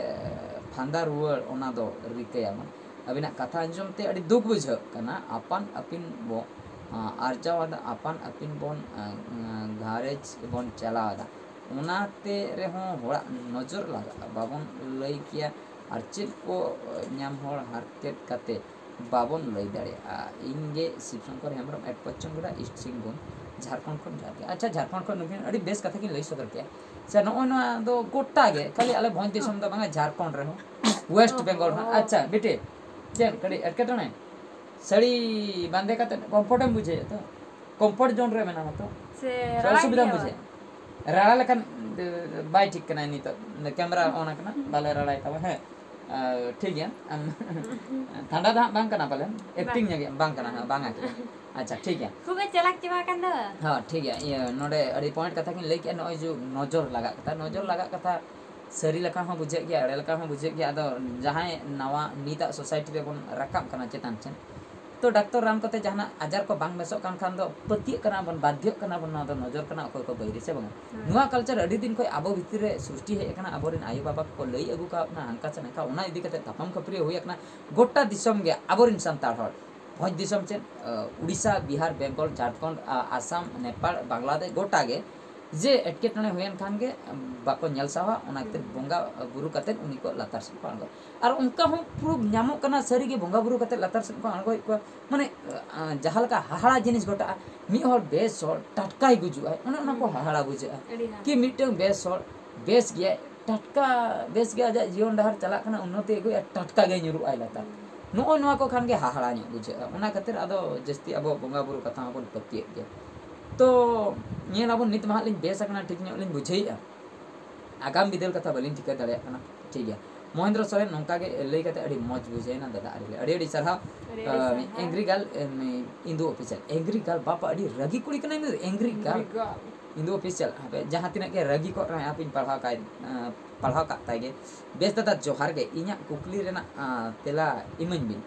ᱯᱷᱟᱸᱫᱟ ᱨᱩᱣᱟᱹᱲ, ᱚᱱᱟ ᱫᱚ ᱨᱤᱠᱟᱹᱭᱟᱵᱚᱱ? ᱟᱹᱵᱤᱱᱟᱜ ᱠᱟᱛᱷᱟ ᱟᱸᱡᱚᱢ ᱛᱮ ᱟᱹᱰᱤ ᱫᱩᱠ ᱵᱩᱡᱷᱟᱹᱜ ᱠᱟᱱᱟ᱾ ᱟᱯᱟᱱ ᱟᱹᱯᱤᱱ ᱵᱚ, ᱟ, ᱟᱨᱡᱟᱣ ᱮᱫᱟ, ᱟᱯᱟᱱ ᱟᱹᱯᱤᱱ ᱵᱚᱱ, ᱟ, ᱟ, ᱜᱷᱟᱨᱚᱸᱡᱽ ᱵᱚᱱ ᱪᱟᱞᱟᱣ ᱮᱫᱟ᱾ ᱚᱱᱟᱛᱮ ᱨᱮᱦᱚᱸ ᱦᱚᱲᱟᱜ ᱱᱚᱡᱚᱨ ᱞᱟᱜᱟᱜᱼᱟ᱾ ᱵᱟᱵᱚᱱ ᱞᱟᱹᱭ ᱠᱮᱭᱟ ᱟᱨ ᱪᱮᱫ ᱠᱚ, ᱧᱟᱢ ᱦᱚᱲ ᱦᱟᱨᱠᱮᱛ ᱠᱟᱛᱮ ᱵᱟᱵᱚᱱ ᱞᱟᱹᱭ ᱫᱟᱲᱮᱭᱟᱜᱼᱟ᱾ ᱤᱧ ᱜᱮ ᱥᱤᱵ ᱥᱚᱝᱠᱚᱨ ᱦᱮᱢᱵᱨᱚᱢ, ᱮᱴ ᱯᱚᱪᱷᱤᱢ ᱜᱚᱰᱟ, ᱤᱥᱴ ᱥᱤᱝᱵᱷᱩᱢ, ᱡᱷᱟᱲᱠᱷᱚᱸᱰ ᱠᱷᱚᱱ ᱡᱚᱦᱟᱨ ᱜᱮ᱾ ᱟᱪᱪᱷᱟ, ᱡᱷᱟᱲᱠᱷᱚᱸᱰ ᱠᱷᱚᱱ ᱱᱩᱠᱤᱱ ᱟᱹᱰᱤ ᱵᱮᱥ ᱠᱟᱛᱷᱟ ᱠᱤᱱ ᱞᱟᱹᱭ ᱥᱚᱫᱚᱨ ᱠᱮᱜᱼᱟ᱾ ᱥᱮ ᱱᱚᱜᱼᱚᱭ ᱱᱚᱣᱟ ᱫᱚ ᱜᱚᱴᱟ ᱜᱮ, ᱠᱷᱟᱹᱞᱤ ᱟᱞᱮ ᱵᱷᱚᱸᱡᱽ ᱫᱤᱥᱚᱢ ᱫᱚ ᱵᱟᱝᱟ, ᱡᱷᱟᱲᱠᱷᱚᱸᱰ ᱨᱮᱦᱚᱸ, ᱳᱭᱮᱥᱴ ᱵᱮᱝᱜᱚᱞ ᱨᱮᱦᱚᱸ᱾ ᱟᱪᱪᱷᱟ, ᱵᱤᱴᱤ, ᱪᱮᱫ ᱠᱟᱹᱴᱤᱡ ᱮᱴᱠᱮᱴᱚᱬᱮ? ᱥᱟᱹᱲᱤ ᱵᱟᱸᱫᱮ ᱠᱟᱛᱮ comfort ᱮᱢ ᱵᱩᱡᱷᱟᱹᱣᱮᱫ ᱛᱚ, comfort zone ᱨᱮ ᱢᱮᱱᱟᱢᱟ ᱛᱚ, ᱥᱮ ᱥᱮ ᱨᱟᱲᱟᱭ ᱚᱥᱩᱵᱤᱫᱷᱟᱢ ᱜᱮᱭᱟ? ᱵᱩᱡᱷᱟᱹᱣᱮᱫ? ᱨᱟᱲᱟ ᱞᱮᱠᱷᱟᱱ ᱫᱚ ᱵᱟᱭ ᱴᱷᱤᱠ ᱠᱟᱱᱟ᱾ ᱱᱤᱛᱚᱜ camera on ᱟᱠᱟᱱᱟ, ᱵᱟᱞᱮ ᱨᱟᱲᱟᱭ ᱛᱟᱢᱟ᱾ ᱦᱮᱸ, ᱟᱨ ᱴᱷᱤᱠ ᱜᱮᱭᱟ, ᱟᱢ ᱴᱷᱟᱱᱰᱟ ᱫᱚ ᱦᱟᱸᱜ ᱵᱟᱝ ᱠᱟᱱᱟ ᱯᱟᱞᱮᱱ, acting ᱵᱟᱝ᱾ ᱧᱚᱜ ᱜᱮ ᱵᱟᱝ ᱠᱟᱱᱟ, ᱦᱟᱸᱜ ᱵᱟᱝ ᱟᱸᱡᱚᱢᱚᱜ᱾ ᱟᱪᱪᱷᱟ, ᱴᱷᱤᱠ ᱜᱮᱭᱟ᱾ ᱠᱷᱩᱵ ᱮ ᱪᱟᱞᱟᱠ ᱪᱟᱵᱟ ᱟᱠᱟᱱ ᱫᱚ᱾ ᱦᱚᱸ, ᱴᱷᱤᱠ ᱜᱮᱭᱟ᱾ ᱤᱭᱟᱹ, ᱱᱚᱰᱮ ᱟᱹᱰᱤ point ᱠᱟᱛᱷᱟ ᱠᱤᱱ ᱞᱟᱹᱭ ᱠᱮᱜᱼᱟ, ᱱᱚᱜᱼᱚᱭ ᱡᱮ ᱱᱚᱡᱚᱨ ᱞᱟᱜᱟᱜ ᱠᱟᱛᱷᱟ, ᱱᱚᱡᱚᱨ ᱞᱟᱜᱟᱜ ᱠᱟᱛᱷᱟ ᱥᱟᱹᱨᱤ ᱞᱮᱠᱟ ᱦᱚᱸ ᱵᱩᱡᱷᱟᱹᱜ ᱜᱮᱭᱟ, ᱮᱲᱮ ᱞᱮᱠᱟ ᱦᱚᱸ ᱵᱩᱡᱷᱟᱹᱜ ᱜᱮᱭᱟ᱾ ᱟᱫᱚ ᱡᱟᱦᱟᱸᱭ ᱱᱟᱣᱟ ᱱᱤᱛᱟᱜ society ᱨᱮᱵᱚᱱ ᱨᱟᱠᱟᱵ ᱠᱟᱱᱟ ᱪᱮᱛᱟᱱ ᱥᱮᱱ, ᱛᱚ ᱰᱟᱠᱛᱚᱨ ᱨᱟᱱ ᱠᱚᱛᱮ ᱡᱟᱦᱟᱱᱟᱜ ᱟᱡᱟᱨ ᱠᱚ ᱵᱟᱝ ᱵᱮᱥᱚᱜ ᱠᱟᱱ ᱠᱷᱟᱱ ᱫᱚ ᱯᱟᱹᱛᱭᱟᱹᱜ ᱠᱟᱱᱟ ᱵᱚᱱ, ᱵᱟᱫᱽᱫᱷᱚᱜ ᱠᱟᱱᱟ ᱵᱚᱱ, ᱱᱚᱣᱟ ᱫᱚ ᱱᱚᱡᱚᱨ ᱠᱟᱱᱟ, ᱚᱠᱚᱭ ᱠᱚ ᱵᱟᱹᱭᱨᱤ ᱥᱮ ᱵᱟᱝᱟ? ᱦᱮᱸ᱾ ᱱᱚᱣᱟ culture ᱟᱹᱰᱤ ᱫᱤᱱ ᱠᱷᱚᱱ ᱟᱵᱚ ᱵᱷᱤᱛᱤᱨ ᱨᱮ ᱥᱨᱤᱥᱴᱤ ᱦᱮᱡ ᱟᱠᱟᱱᱟ, ᱟᱵᱚᱨᱮᱱ ᱟᱭᱳ ᱵᱟᱵᱟ ᱠᱚᱠᱚ ᱞᱟᱹᱭ ᱟᱹᱜᱩ ᱠᱟᱣᱟᱫ ᱵᱚᱱᱟ ᱦᱟᱱᱠᱟ ᱥᱮ ᱱᱟᱝᱠᱟ, ᱚᱱᱟ ᱤᱫᱤ ᱠᱟᱛᱮ ᱛᱟᱯᱟᱢ ᱠᱷᱟᱹᱯᱟᱹᱨᱤ ᱦᱩᱭ ᱟᱠᱟᱱᱟ ᱜᱚᱴᱟ ᱫᱤᱥᱚᱢ ᱜᱮ ᱟᱵᱚᱨᱮᱱ ᱥᱟᱱᱛᱟᱲ ᱦᱚᱲ᱾ ᱵᱷᱚᱸᱡᱽ ᱫᱤᱥᱚᱢ ᱪᱮᱫ, ᱟ, ᱩᱲᱤᱥᱥᱟ, ᱵᱤᱦᱟᱨ, ᱵᱮᱝᱜᱚᱞ, ᱡᱷᱟᱲᱠᱷᱚᱸᱰ, ᱟ, ᱟᱥᱟᱢ, ᱱᱮᱯᱟᱲ, ᱵᱟᱝᱞᱟᱫᱮᱥ, ᱜᱚᱴᱟ ᱜᱮ ᱡᱮ ᱮᱴᱠᱮᱴᱚᱬᱮ ᱦᱩᱭᱮᱱ ᱠᱷᱟᱱ ᱜᱮ, ᱟᱢ, ᱵᱟᱠᱚ ᱧᱮᱞ ᱥᱟᱦᱟᱣᱟ, ᱚᱱᱟ ᱠᱷᱟᱹᱛᱤᱨ ᱦᱩᱸ᱾ ᱵᱚᱸᱜᱟ ᱵᱩᱨᱩ ᱠᱟᱛᱮᱫ ᱩᱱᱤ ᱠᱚ ᱞᱟᱛᱟᱨ ᱥᱮᱫ ᱠᱚ ᱟᱬᱜᱚᱭᱟ᱾ ᱟᱨ ᱚᱱᱠᱟ ᱦᱚᱸ proof ᱧᱟᱢᱚᱜ ᱠᱟᱱᱟ, ᱥᱟᱹᱨᱤᱜᱮ ᱵᱚᱸᱜᱟ ᱵᱩᱨᱩ ᱠᱟᱛᱮᱫ ᱞᱟᱛᱟᱨ ᱥᱮᱫ ᱠᱚ ᱟᱬᱜᱚᱭᱮᱫ ᱠᱚᱣᱟ᱾ ᱢᱟᱱᱮ, ᱟ, ᱡᱟᱦᱟᱸ ᱞᱮᱠᱟ ᱦᱟᱦᱟᱲᱟ ᱡᱤᱱᱤᱥ ᱜᱷᱚᱴᱟᱜᱼᱟ, ᱢᱤᱫ ᱦᱚᱲ ᱵᱮᱥ ᱦᱚᱲ ᱴᱟᱴᱠᱟᱭ ᱜᱩᱡᱩᱜᱼᱟᱭ, ᱚᱱᱮ ᱚᱱᱟ ᱠᱚ ᱦᱩᱸ᱾ ᱦᱟᱦᱟᱲᱟ ᱵᱩᱡᱷᱟᱹᱜᱼᱟ᱾ ᱟᱹᱰᱤ ᱦᱟᱦᱟᱲᱟ᱾ ᱠᱤ ᱢᱤᱫᱴᱟᱝ ᱵᱮᱥ ᱦᱚᱲ ᱵᱮᱥ ᱜᱮᱭᱟᱭ, ᱴᱟᱴᱠᱟ ᱵᱮᱥ ᱜᱮ ᱟᱡᱟᱜ ᱡᱤᱭᱚᱱ ᱰᱟᱦᱟᱨ ᱪᱟᱞᱟᱜ ᱠᱟᱱᱟ, ᱩᱱᱱᱚᱛᱤ ᱟᱹᱜᱩᱭᱟ, ᱴᱟᱴᱠᱟ ᱜᱮᱭ ᱧᱩᱨᱩᱜᱼᱟᱭ ᱞᱟᱛᱟᱨ᱾ ᱦᱩᱸ᱾ ᱱᱚᱜᱼᱚᱭ ᱱᱚᱣᱟ ᱠᱚ ᱠᱷᱟᱱ ᱜᱮ ᱦᱟᱦᱟᱲᱟ ᱧᱚᱜ ᱵᱩᱡᱷᱟᱹᱜᱼᱟ᱾ ᱚᱱᱟ ᱠᱷᱟᱹᱛᱤᱨ ᱟᱫᱚ ᱡᱟᱹᱥᱛᱤ ᱟᱵᱚ ᱵᱚᱸᱜᱟ ᱵᱩᱨᱩ ᱠᱟᱛᱷᱟ ᱦᱚᱸᱵᱚᱱ ᱯᱟᱹᱛᱭᱟᱹᱜ ᱜᱮᱭᱟ᱾ ᱛᱚ ᱧᱮᱞ ᱟᱵᱚᱱ, ᱱᱤᱛ ᱢᱟ ᱦᱟᱸᱜ ᱞᱤᱧ ᱵᱮᱥ ᱟᱠᱟᱱᱟ, ᱴᱷᱤᱠ ᱧᱚᱜ ᱞᱤᱧ ᱵᱩᱡᱷᱟᱹᱣᱮᱫᱼᱟ᱾ ᱟᱜᱟᱢ ᱵᱤᱫᱟᱹᱞ ᱠᱟᱛᱷᱟ ᱵᱟᱹᱞᱤᱧ ᱴᱷᱤᱠᱟᱹ ᱫᱟᱲᱮᱭᱟᱜ ᱠᱟᱱᱟ᱾ ᱴᱷᱤᱠ ᱜᱮᱭᱟ, ᱢᱚᱦᱮᱱᱫᱨᱚ ᱥᱚᱨᱮᱱ, ᱱᱚᱝᱠᱟ ᱜᱮ ᱞᱟᱹᱭ ᱠᱟᱛᱮ ᱟᱹᱰᱤ ᱢᱚᱡᱽ ᱵᱩᱡᱷᱟᱹᱣᱮᱱᱟ ᱫᱟᱫᱟ, ᱟᱹᱰᱤ ᱟᱹᱰᱤ ᱟᱹᱰᱤ ᱥᱟᱨᱦᱟᱣ᱾ ᱟᱹᱰᱤ ᱟᱹᱰᱤ ᱟᱸ, ᱥᱟᱨᱦᱟᱣ᱾ Angry Girl, ᱮᱢ, ᱤᱱᱫᱩ Official, Angry Girl, ᱵᱟᱯ ᱟᱹᱰᱤ ᱨᱟᱹᱜᱤ ᱠᱩᱲᱤ ᱠᱟᱱᱟᱭ ᱱᱩᱭ ᱫᱚ, Angry Girl᱾ Angry Girl᱾ ᱤᱱᱫᱩ Official, ᱦᱟᱯᱮ, ᱡᱟᱦᱟᱸ ᱛᱤᱱᱟᱹᱜ ᱜᱮ ᱨᱟᱹᱜᱤ ᱠᱚᱜ ᱨᱮᱦᱚᱸ, ᱦᱟᱯᱮᱧ ᱯᱟᱲᱦᱟᱣ ᱠᱟᱭ, ᱟᱸ, ᱯᱟᱲᱦᱟᱣ ᱠᱟᱜ ᱛᱟᱭ ᱜᱮ᱾ ᱵᱮᱥ ᱫᱟᱫᱟ, ᱡᱚᱦᱟᱨ ᱜᱮ᱾ ᱤᱧᱟᱹᱜ ᱠᱩᱠᱞᱤ ᱨᱮᱱᱟᱜ, ᱟᱸ, ᱛᱮᱞᱟ ᱤᱢᱟᱹᱧ ᱵᱤᱱ᱾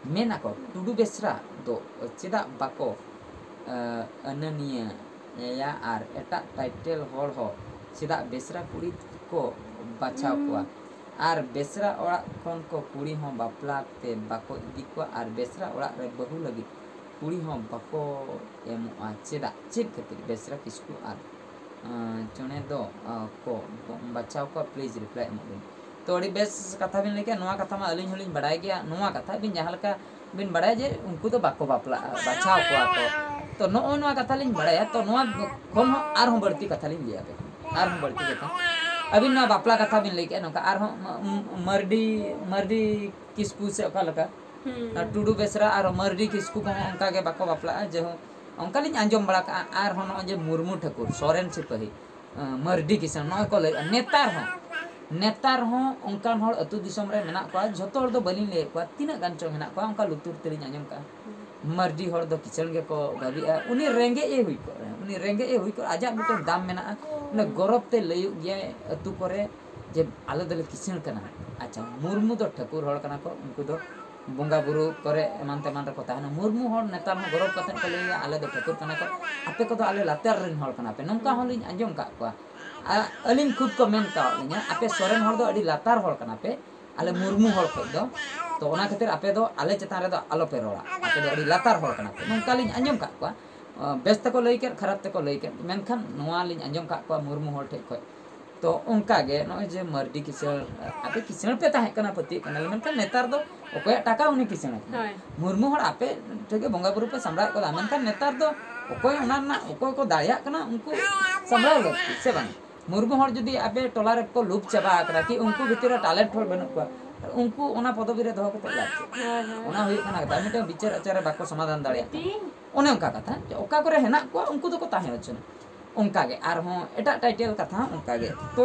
ᱢᱮᱱ ᱟᱠᱚ, ᱴᱩᱰᱩ ᱵᱮᱥᱨᱟ ᱫᱚ ᱪᱮᱫᱟᱜ ᱵᱟᱠᱚ, ᱟᱸ, ᱟᱹᱱᱟᱹᱱᱤᱭᱟᱹ ᱮᱭᱟ ᱟᱨ ᱮᱴᱟᱜ title ᱦᱚᱲ ᱦᱚᱸ ᱪᱮᱫᱟᱜ ᱵᱮᱥᱨᱟ ᱠᱩᱲᱤ ᱠᱚ ᱵᱟᱪᱷᱟᱣ ᱠᱚᱣᱟ? ᱦᱩᱸ᱾ ᱟᱨ ᱵᱮᱥᱨᱟ ᱚᱲᱟᱜ ᱠᱷᱚᱱ ᱠᱚ ᱠᱩᱲᱤ ᱦᱚᱸ ᱵᱟᱯᱞᱟ ᱛᱮ ᱵᱟᱠᱚ ᱤᱫᱤ ᱠᱚᱣᱟ, ᱟᱨ ᱵᱮᱥᱨᱟ ᱚᱲᱟᱜ ᱨᱮ ᱵᱟᱹᱦᱩ ᱞᱟᱹᱜᱤᱫ ᱠᱩᱲᱤ ᱦᱚᱸ ᱵᱟᱠᱚ ᱮᱢᱚᱜᱼᱟ ᱪᱮᱫᱟᱜ? ᱪᱮᱫ ᱠᱷᱟᱹᱛᱤᱨ ᱵᱮᱥᱨᱟ ᱠᱤᱥᱠᱩ ᱟᱨ, ᱟᱸ, ᱪᱚᱬᱮ ᱫᱚ, ᱟᱸ, ᱠᱚ ᱵᱟᱪᱷᱟᱣ ᱠᱚᱣᱟ? Please reply ᱮᱢᱚᱜ ᱵᱤᱱ᱾ ᱛᱚ ᱟᱹᱰᱤ ᱵᱮᱥ ᱠᱟᱛᱷᱟ ᱵᱤᱱ ᱞᱟᱹᱭ ᱠᱮᱜᱼᱟ᱾ ᱱᱚᱣᱟ ᱠᱟᱛᱷᱟ ᱢᱟ ᱟᱹᱞᱤᱧ ᱦᱚᱸᱞᱤᱧ ᱵᱟᱲᱟᱭ ᱜᱮᱭᱟ᱾ ᱱᱚᱣᱟ ᱠᱟᱛᱷᱟ ᱟᱹᱵᱤᱱ ᱡᱟᱦᱟᱸ ᱞᱮᱠᱟ ᱵᱤᱱ ᱵᱟᱲᱟᱭᱟ ᱡᱮ ᱩᱱᱠᱩ ᱫᱚ ᱵᱟᱠᱚ ᱵᱟᱯᱞᱟᱜᱼᱟ, ᱵᱟᱪᱷᱟᱣ ᱠᱚᱣᱟ ᱠᱚ᱾ ᱛᱚ ᱱᱚᱜᱼᱚ ᱱᱚᱣᱟ ᱠᱟᱛᱷᱟ ᱞᱤᱧ ᱵᱟᱲᱟᱭᱟ᱾ ᱛᱚ ᱱᱚᱣᱟ ᱠᱷᱚᱱ ᱦᱚᱸ ᱟᱨᱦᱚᱸ ᱵᱟᱹᱲᱛᱤ ᱠᱟᱛᱷᱟ ᱞᱤᱧ ᱞᱟᱹᱭ ᱟᱯᱮ ᱠᱟᱱᱟ᱾ ᱟᱨᱦᱚᱸ ᱵᱟᱹᱲᱛᱤ ᱠᱟᱛᱷᱟ᱾ ᱟᱹᱵᱤᱱ ᱱᱚᱣᱟ ᱵᱟᱯᱞᱟ ᱠᱟᱛᱷᱟ ᱵᱤᱱ ᱞᱟᱹᱭ ᱠᱮᱜᱼᱟ, ᱱᱚᱝᱠᱟ ᱟᱨᱦᱚᱸ ᱢ-, ᱢ-, ᱢᱟᱹᱨᱰᱤ, ᱢᱟᱹᱨᱰᱤ ᱠᱤᱥᱠᱩ ᱥᱮ ᱚᱠᱟ ᱞᱮᱠᱟ? ᱦᱩᱸ᱾ ᱟᱨ ᱴᱩᱰᱩ ᱵᱮᱥᱨᱟ ᱟᱨ ᱢᱟᱨᱰᱤ ᱠᱤᱥᱠᱩ ᱠᱚᱦᱚᱸ ᱚᱱᱠᱟ ᱜᱮ ᱵᱟᱠᱚ ᱵᱟᱯᱞᱟᱜᱼᱟ, ᱡᱮ ᱦᱚᱸ ᱚᱱᱠᱟ ᱞᱤᱧ ᱟᱸᱡᱚᱢ ᱵᱟᱲᱟ ᱠᱟᱜᱼᱟ᱾ ᱟᱨᱦᱚᱸ ᱱᱚᱜᱼᱚᱭ ᱡᱮ ᱢᱩᱨᱢᱩ ᱴᱷᱟᱹᱠᱩᱨ, ᱥᱚᱨᱮᱱ ᱥᱤᱯᱟᱹᱦᱤ, ᱟᱸ, ᱢᱟᱨᱰᱤ ᱠᱤᱥᱟᱹᱬ, ᱱᱚᱜᱼᱚᱭ ᱠᱚ ᱞᱟᱹᱭᱮᱫᱼᱟ᱾ ᱱᱮᱛᱟᱨ ᱦᱚᱸ, ᱱᱮᱛᱟᱨ ᱦᱚᱸ ᱚᱱᱠᱟᱱ ᱦᱚᱲ ᱟᱹᱛᱩ ᱫᱤᱥᱚᱢ ᱨᱮ ᱢᱮᱱᱟᱜ ᱠᱚᱣᱟ, ᱡᱷᱚᱛᱚ ᱦᱚᱲ ᱫᱚ ᱵᱟᱹᱞᱤᱧ ᱞᱟᱹᱭᱮᱫ ᱠᱚᱣᱟ, ᱛᱤᱱᱟᱹᱜ ᱜᱟᱱ ᱪᱚᱝ ᱦᱮᱱᱟᱜ ᱠᱚᱣᱟ, ᱚᱱᱠᱟ ᱞᱩᱛᱩᱨ ᱛᱮᱞᱤᱧ ᱟᱸᱡᱚᱢ ᱠᱟᱜᱼᱟ᱾ ᱢᱟᱨᱰᱤ ᱦᱚᱲ ᱫᱚ ᱠᱤᱥᱟᱹᱬ ᱜᱮᱠᱚ ᱵᱷᱟᱹᱵᱤᱜᱼᱟ, ᱩᱱᱤ ᱨᱮᱸᱜᱮᱡ ᱮ ᱦᱩᱭ ᱠᱚᱜ ᱨᱮᱦᱚᱸ, ᱩᱱᱤ ᱨᱮᱸᱜᱮᱡ ᱮ ᱦᱩᱭ ᱠᱚᱜ ᱨᱮᱦᱚᱸ, ᱟᱡᱟᱜ ᱢᱤᱫᱴᱮᱱ ᱫᱟᱢ ᱢᱮᱱᱟᱜᱼᱟ, ᱩᱱᱤ ᱜᱚᱨᱚᱵ ᱛᱮ ᱞᱟᱹᱭᱩᱜ ᱜᱮᱭᱟᱭ ᱟᱹᱛᱩ ᱠᱚᱨᱮ ᱡᱮ, "ᱟᱞᱮ ᱫᱚᱞᱮ ᱠᱤᱥᱟᱹᱬ ᱠᱟᱱᱟ᱾" ᱟᱪᱪᱷᱟ, ᱢᱩᱨᱢᱩ ᱫᱚ ᱴᱷᱟᱹᱠᱩᱨ ᱦᱚᱲ ᱠᱟᱱᱟ ᱠᱚ, ᱩᱱᱠᱩ ᱫᱚ ᱵᱚᱸᱜᱟ ᱵᱩᱨᱩ ᱠᱚᱨᱮ ᱮᱢᱟᱱ ᱛᱮᱢᱟᱱ ᱨᱮᱠᱚ ᱛᱟᱦᱮᱱᱟ᱾ ᱢᱩᱨᱢᱩ ᱦᱚᱲ ᱱᱮᱛᱟᱨ ᱦᱚᱸ ᱜᱚᱨᱚᱵ ᱠᱟᱛᱮ ᱠᱚ ᱞᱟᱹᱭᱟ, "ᱟᱞᱮ ᱫᱚ ᱴᱷᱟᱹᱠᱩᱨ ᱠᱟᱱᱟ ᱠᱚ, ᱟᱯᱮ ᱠᱚᱫᱚ ᱟᱞᱮ ᱞᱟᱛᱟᱨ ᱨᱮᱱ ᱦᱚᱲ ᱠᱟᱱᱟ ᱯᱮ", ᱱᱚᱝᱠᱟ ᱦᱚᱸᱞᱤᱧ ᱟᱸᱡᱚᱢ ᱠᱟᱜ ᱠᱚᱣᱟ᱾ ᱟᱨ ᱟᱹᱞᱤᱧ ᱠᱷᱩᱫ ᱠᱚ ᱢᱮᱱ ᱠᱟᱣᱟᱫ ᱞᱤᱧᱟ, "ᱟᱯᱮ ᱥᱚᱨᱮᱱ ᱦᱚᱲ ᱫᱚ ᱟᱹᱰᱤ ᱞᱟᱛᱟᱨ ᱦᱚᱲ ᱠᱟᱱᱟ ᱯᱮ, ᱟᱞᱮ ᱢᱩᱨᱢᱩ ᱦᱚᱲ ᱠᱷᱚᱡ ᱫᱚ, ᱛᱚ ᱚᱱᱟ ᱠᱷᱟᱹᱛᱤᱨ ᱟᱯᱮ ᱫᱚ ᱟᱞᱮ ᱪᱮᱛᱟᱱ ᱨᱮᱫᱚ ᱟᱞᱚᱯᱮ ᱨᱚᱲᱟ, ᱟᱯᱮ ᱫᱚ ᱟᱹᱰᱤ ᱞᱟᱛᱟᱨ ᱦᱚᱲ ᱠᱟᱱᱟ ᱯᱮ", ᱱᱚᱝᱠᱟ ᱞᱤᱧ ᱟᱸᱡᱚᱢ ᱠᱟᱜ ᱠᱚᱣᱟ᱾ ᱟᱸ, ᱵᱮᱥ ᱛᱮᱠᱚ ᱞᱟᱹᱭ ᱠᱮᱫ, ᱠᱷᱟᱨᱟᱯ ᱛᱮᱠᱚ ᱞᱟᱹᱭ ᱠᱮᱫ, ᱢᱮᱱᱠᱷᱟᱱ ᱱᱚᱣᱟ ᱞᱤᱧ ᱟᱸᱡᱚᱢ ᱠᱟᱜ ᱠᱚᱣᱟ ᱢᱩᱨᱢᱩ ᱦᱚᱲ ᱴᱷᱮᱡ ᱠᱷᱚᱡ᱾ ᱛᱚ ᱚᱱᱠᱟ ᱜᱮ ᱱᱚᱜᱼᱚᱭ ᱡᱮ ᱢᱟᱹᱨᱰᱤ ᱠᱤᱥᱟᱹᱬ, ᱟᱯᱮ ᱠᱤᱥᱟᱹᱬ ᱯᱮ ᱛᱟᱦᱮᱸ ᱠᱟᱱᱟ, ᱯᱟᱹᱛᱭᱟᱹᱜ ᱠᱟᱱᱟᱞᱮ, ᱢᱮᱱᱠᱷᱟᱱ ᱱᱮᱛᱟᱨ ᱫᱚ ᱚᱠᱚᱭᱟᱜ ᱴᱟᱠᱟ ᱩᱱᱤ ᱠᱤᱥᱟᱹᱬ ᱟᱠᱟᱱᱟ᱾ ᱦᱳᱭ᱾ ᱢᱩᱨᱢᱩ ᱦᱚᱲ ᱟᱯᱮ ᱴᱷᱮᱡ ᱜᱮ ᱵᱚᱸᱜᱟ ᱵᱩᱨᱩ ᱯᱮ ᱥᱟᱢᱵᱲᱟᱣᱮᱫ ᱠᱚᱣᱟ, ᱢᱮᱱᱠᱷᱟᱱ ᱱᱮᱛᱟᱨ ᱫᱚ ᱚᱠᱚᱭ ᱚᱱᱟ ᱨᱮᱱᱟᱜ, ᱚᱠᱚᱭ ᱠᱚ ᱫᱟᱲᱮᱭᱟᱜ ᱠᱟᱱᱟ ᱩᱱᱠᱩ ᱥᱟᱢᱵᱲᱟᱣ ᱞᱟᱹᱠᱛᱤ, ᱥᱮ ᱵᱟᱝ? ᱢᱩᱨᱢᱩ ᱦᱚᱲ ᱡᱩᱫᱤ ᱟᱯᱮ ᱴᱚᱞᱟ ᱨᱮᱠᱚ ᱞᱩᱯ ᱪᱟᱵᱟ ᱟᱠᱟᱱᱟ, ᱠᱤ ᱩᱱᱠᱩ ᱵᱷᱤᱛᱤᱨ ᱨᱮ talent ᱦᱚᱲ ᱵᱟᱹᱱᱩᱜ ᱠᱚᱣᱟ, ᱩᱱᱠᱩ ᱚᱱᱟ ᱯᱚᱫᱚᱵᱤ ᱨᱮ ᱫᱚᱦᱚ ᱠᱟᱛᱮ ᱞᱟᱵᱷ ᱪᱮᱫ? ᱦᱳᱭ, ᱦᱳᱭ᱾ ᱚᱱᱟ ᱦᱩᱭᱩᱜ ᱠᱟᱱᱟ ᱠᱟᱛᱷᱟ, ᱢᱤᱫᱴᱟᱝ ᱵᱤᱪᱟᱹᱨ ᱟᱪᱟᱨ ᱨᱮ ᱵᱟᱠᱚ ᱥᱚᱢᱟᱫᱷᱟᱱ ᱫᱟᱲᱮᱭᱟᱜ ᱠᱟᱱᱟ᱾ ᱢᱤᱫᱴᱤᱱ ᱚᱱᱮ ᱚᱱᱠᱟ ᱠᱟᱛᱷᱟ, ᱡᱮ ᱚᱠᱟ ᱠᱚᱨᱮ ᱦᱮᱱᱟᱜ ᱠᱚᱣᱟ ᱩᱱᱠᱩ ᱫᱚᱠᱚ ᱛᱟᱦᱮᱸ ᱦᱚᱪᱚᱱᱟ᱾ ᱚᱱᱠᱟ ᱜᱮ ᱟᱨᱦᱚᱸ ᱮᱴᱟᱜ title ᱠᱟᱛᱷᱟ ᱦᱚᱸ ᱚᱱᱠᱟ ᱜᱮ᱾ ᱛᱚ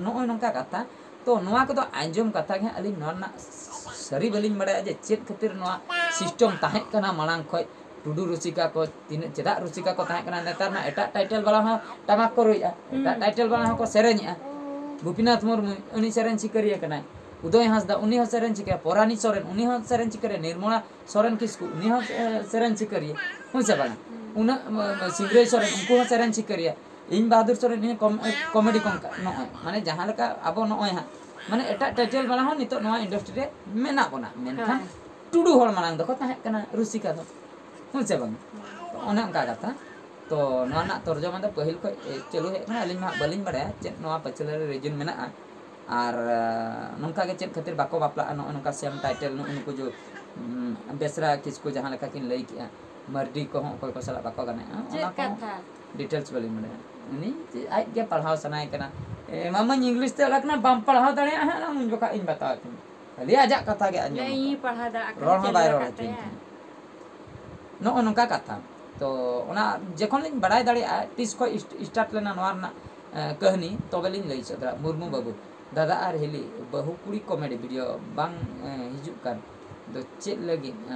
ᱱᱚᱜᱼᱚᱭ ᱱᱚᱝᱠᱟ ᱠᱟᱛᱷᱟ᱾ ᱛᱚ ᱱᱚᱣᱟ ᱠᱚᱫᱚ ᱟᱸᱡᱚᱢ ᱠᱟᱛᱷᱟ ᱜᱮ ᱦᱟᱸᱜ, ᱟᱹᱞᱤᱧ ᱱᱚᱣᱟ ᱨᱮᱱᱟᱜ ᱥᱟᱹᱨᱤ ᱵᱟᱹᱞᱤᱧ ᱵᱟᱲᱟᱭᱟ ᱡᱮ ᱪᱮᱫ ᱠᱷᱟᱹᱛᱤᱨ ᱱᱚᱣᱟ system ᱛᱟᱦᱮᱸ ᱠᱟᱱᱟ ᱢᱟᱲᱟᱝ ᱠᱷᱚᱡ᱾ ᱴᱩᱰᱩ ᱨᱩᱥᱤᱠᱟ ᱠᱚ ᱛᱤᱱᱟᱹᱜ, ᱪᱮᱫᱟᱜ ᱨᱩᱥᱤᱠᱟ ᱠᱚ ᱛᱟᱦᱮᱸ ᱠᱟᱱᱟ? ᱱᱮᱛᱟᱨ ᱢᱟ ᱮᱴᱟᱜ title ᱵᱟᱞᱟ ᱦᱚᱸ ᱴᱟᱢᱟᱠ ᱠᱚ ᱨᱩᱭᱮᱫᱼᱟ, ᱮᱴᱟᱜ ᱦᱩᱸ᱾ Title ᱵᱟᱞᱟ ᱦᱚᱸᱠᱚ ᱥᱮᱨᱮᱧᱮᱫᱼᱟ᱾ ᱜᱳᱯᱤᱱᱟᱛᱷ ᱢᱩᱨᱢᱩ, ᱩᱱᱤ ᱥᱮᱨᱮᱧ ᱥᱤᱠᱟᱹᱨᱤᱭᱟᱹ ᱠᱟᱱᱟᱭ᱾ ᱩᱫᱚᱭ ᱦᱟᱸᱥᱫᱟ, ᱩᱱᱤ ᱦᱚᱸ ᱥᱮᱨᱮᱧ ᱥᱤᱠᱟᱹᱨᱤᱭᱟᱹ᱾ ᱯᱚᱨᱟᱱᱤ ᱥᱚᱨᱮᱱ, ᱩᱱᱤ ᱦᱚᱸ ᱥᱮᱨᱮᱧ ᱥᱤᱠᱟᱹᱨᱤᱭᱟᱹ᱾ ᱱᱤᱨᱢᱚᱞᱟ ᱥᱚᱨᱮᱱ ᱠᱤᱥᱠᱩ, ᱩᱱᱤ ᱦᱚᱸ, ᱮ, ᱥᱮᱨᱮᱧ ᱥᱤᱠᱟᱹᱨᱤᱭᱟᱹ᱾ ᱦᱩᱸ ᱥᱮ ᱵᱟᱝᱟ? ᱦᱩᱸ᱾ ᱩᱱᱟᱹᱜ, ᱢ-, ᱢ-, ᱥᱤᱝᱨᱟᱹᱭ ᱥᱚᱨᱮᱱ, ᱩᱱᱠᱩ ᱦᱚᱸ ᱥᱮᱨᱮᱧ ᱥᱤᱠᱟᱹᱨᱤᱭᱟᱹ᱾ ᱤᱧ ᱵᱟᱦᱟᱫᱩᱨ ᱥᱚᱨᱮᱱ, ᱩᱱᱤ ᱦᱚᱸ ᱠᱚᱢ-, ᱮ, comedy ᱠᱚᱝᱠᱟ, ᱱᱚᱜᱼᱚᱭ᱾ ᱢᱟᱱᱮ ᱡᱟᱦᱟᱸ ᱞᱮᱠᱟ ᱟᱵᱚ ᱱᱚᱜᱼᱚᱭ ᱦᱟᱸᱜ, ᱢᱟᱱᱮ ᱮᱴᱟᱜ title ᱵᱟᱞᱟ ᱦᱚᱸ ᱱᱤᱛᱚᱜ ᱱᱚᱣᱟ industry ᱨᱮ ᱢᱮᱱᱟᱜ ᱵᱚᱱᱟ᱾ ᱢᱮᱱᱠᱷᱟᱱ ᱦᱮᱸ᱾ ᱴᱩᱰᱩ ᱦᱚᱲ ᱢᱟᱲᱟᱝ ᱫᱚᱠᱚ ᱛᱟᱦᱮᱸ ᱠᱟᱱᱟ ᱨᱩᱥᱤᱠᱟ ᱫᱚ᱾ ᱦᱮᱸ ᱥᱮ ᱵᱟᱝ? ᱛᱚ ᱚᱱᱮ ᱚᱱᱠᱟ ᱠᱟᱛᱷᱟ᱾ ᱛᱚ ᱱᱚᱣᱟ ᱨᱮᱱᱟᱜ ᱛᱚᱨᱡᱚᱢᱟ ᱫᱚ ᱯᱟᱹᱦᱤᱞ ᱠᱷᱚᱡ, ᱮ, ᱪᱟᱹᱞᱩ ᱦᱮᱡ ᱠᱟᱱᱟ᱾ ᱟᱹᱞᱤᱧ ᱢᱟ ᱦᱟᱸᱜ ᱵᱟᱹᱞᱤᱧ ᱵᱟᱲᱟᱭᱟ ᱪᱮᱫ ᱱᱚᱣᱟ ᱯᱟᱹᱪᱷᱞᱟᱹ ᱨᱮ reason ᱢᱮᱱᱟᱜᱼᱟ᱾ ᱟᱨ, ᱟ, ᱱᱚᱝᱠᱟ ᱜᱮ ᱪᱮᱫ ᱠᱷᱟᱹᱛᱤᱨ ᱵᱟᱠᱚ ᱵᱟᱯᱞᱟᱜᱼᱟ, ᱱᱚᱜᱼᱚ ᱱᱚᱝᱠᱟ same title, ᱱᱩᱜᱼᱩ ᱱᱩᱠᱩ ᱡᱮ, ᱩᱢ, ᱵᱮᱥᱨᱟ ᱠᱤᱥᱠᱩ ᱡᱟᱦᱟᱸ ᱞᱮᱠᱟ ᱠᱤᱱ ᱞᱟᱹᱭ ᱠᱮᱜᱼᱟ, ᱢᱟᱹᱨᱰᱤ ᱠᱚᱦᱚᱸ ᱚᱠᱚᱭ ᱠᱚ ᱥᱟᱞᱟᱜ ᱵᱟᱠᱚ ᱜᱟᱱᱚᱜᱼᱟ, ᱪᱮᱫ ᱚᱱᱟ ᱠᱚᱦᱚᱸ ᱠᱟᱛᱷᱟ? Details ᱵᱟᱹᱞᱤᱧ ᱵᱟᱲᱟᱭᱟ᱾ ᱩᱱᱤ ᱡᱮ ᱟᱡ ᱜᱮ ᱯᱟᱲᱦᱟᱣ ᱥᱟᱱᱟᱭᱮ ᱠᱟᱱᱟ, ᱮᱢᱟᱢᱟᱹᱧ English ᱛᱮ ᱚᱞ ᱟᱠᱟᱱᱟ, ᱵᱟᱢ ᱯᱟᱲᱦᱟᱣ ᱫᱟᱲᱮᱭᱟᱜᱼᱟ ᱦᱟᱸᱜ, ᱩᱱ ᱡᱚᱠᱷᱟᱜ ᱤᱧ ᱵᱟᱛᱟᱣ ᱟᱹᱠᱤᱱᱟ᱾ ᱠᱷᱟᱹᱞᱤ ᱟᱡᱟᱜ ᱠᱟᱛᱷᱟ ᱜᱮ ᱟᱸᱡᱚᱢ ᱠᱟᱜᱼᱟ᱾ ᱨᱚᱲ ᱦᱚᱸ ᱵᱟᱭ ᱨᱚᱲ ᱦᱚᱪᱚᱧ ᱠᱟᱱᱟ᱾ ᱱᱚᱜᱼᱚ ᱱᱚᱝᱠᱟ ᱠᱟᱛᱷᱟ᱾ ᱛᱚ ᱚᱱᱟ ᱡᱚᱠᱷᱚᱱ ᱞᱤᱧ ᱵᱟᱲᱟᱭ ᱫᱟᱲᱮᱭᱟᱜᱼᱟ ᱛᱤᱥ ᱠᱷᱚᱱ ᱤᱥᱴ-, start ᱞᱮᱱᱟ ᱱᱚᱣᱟ ᱨᱮᱱᱟᱜ, ᱮ, ᱠᱟᱹᱦᱱᱤ, ᱛᱚᱵᱮ ᱞᱤᱧ ᱞᱟᱹᱭ ᱥᱚᱫᱚᱨᱟ᱾ ᱢᱩᱨᱢᱩ ᱵᱟᱹᱵᱩ, ᱫᱟᱫᱟ ᱟᱨ ᱦᱤᱞᱤ ᱵᱟᱹᱦᱩ ᱠᱩᱲᱤ comedy video ᱵᱟᱝ, ᱮ, ᱦᱤᱡᱩᱜ ᱠᱟᱱ ᱫᱚ ᱪᱮᱫ ᱞᱟᱹᱜᱤᱫ? ᱮ,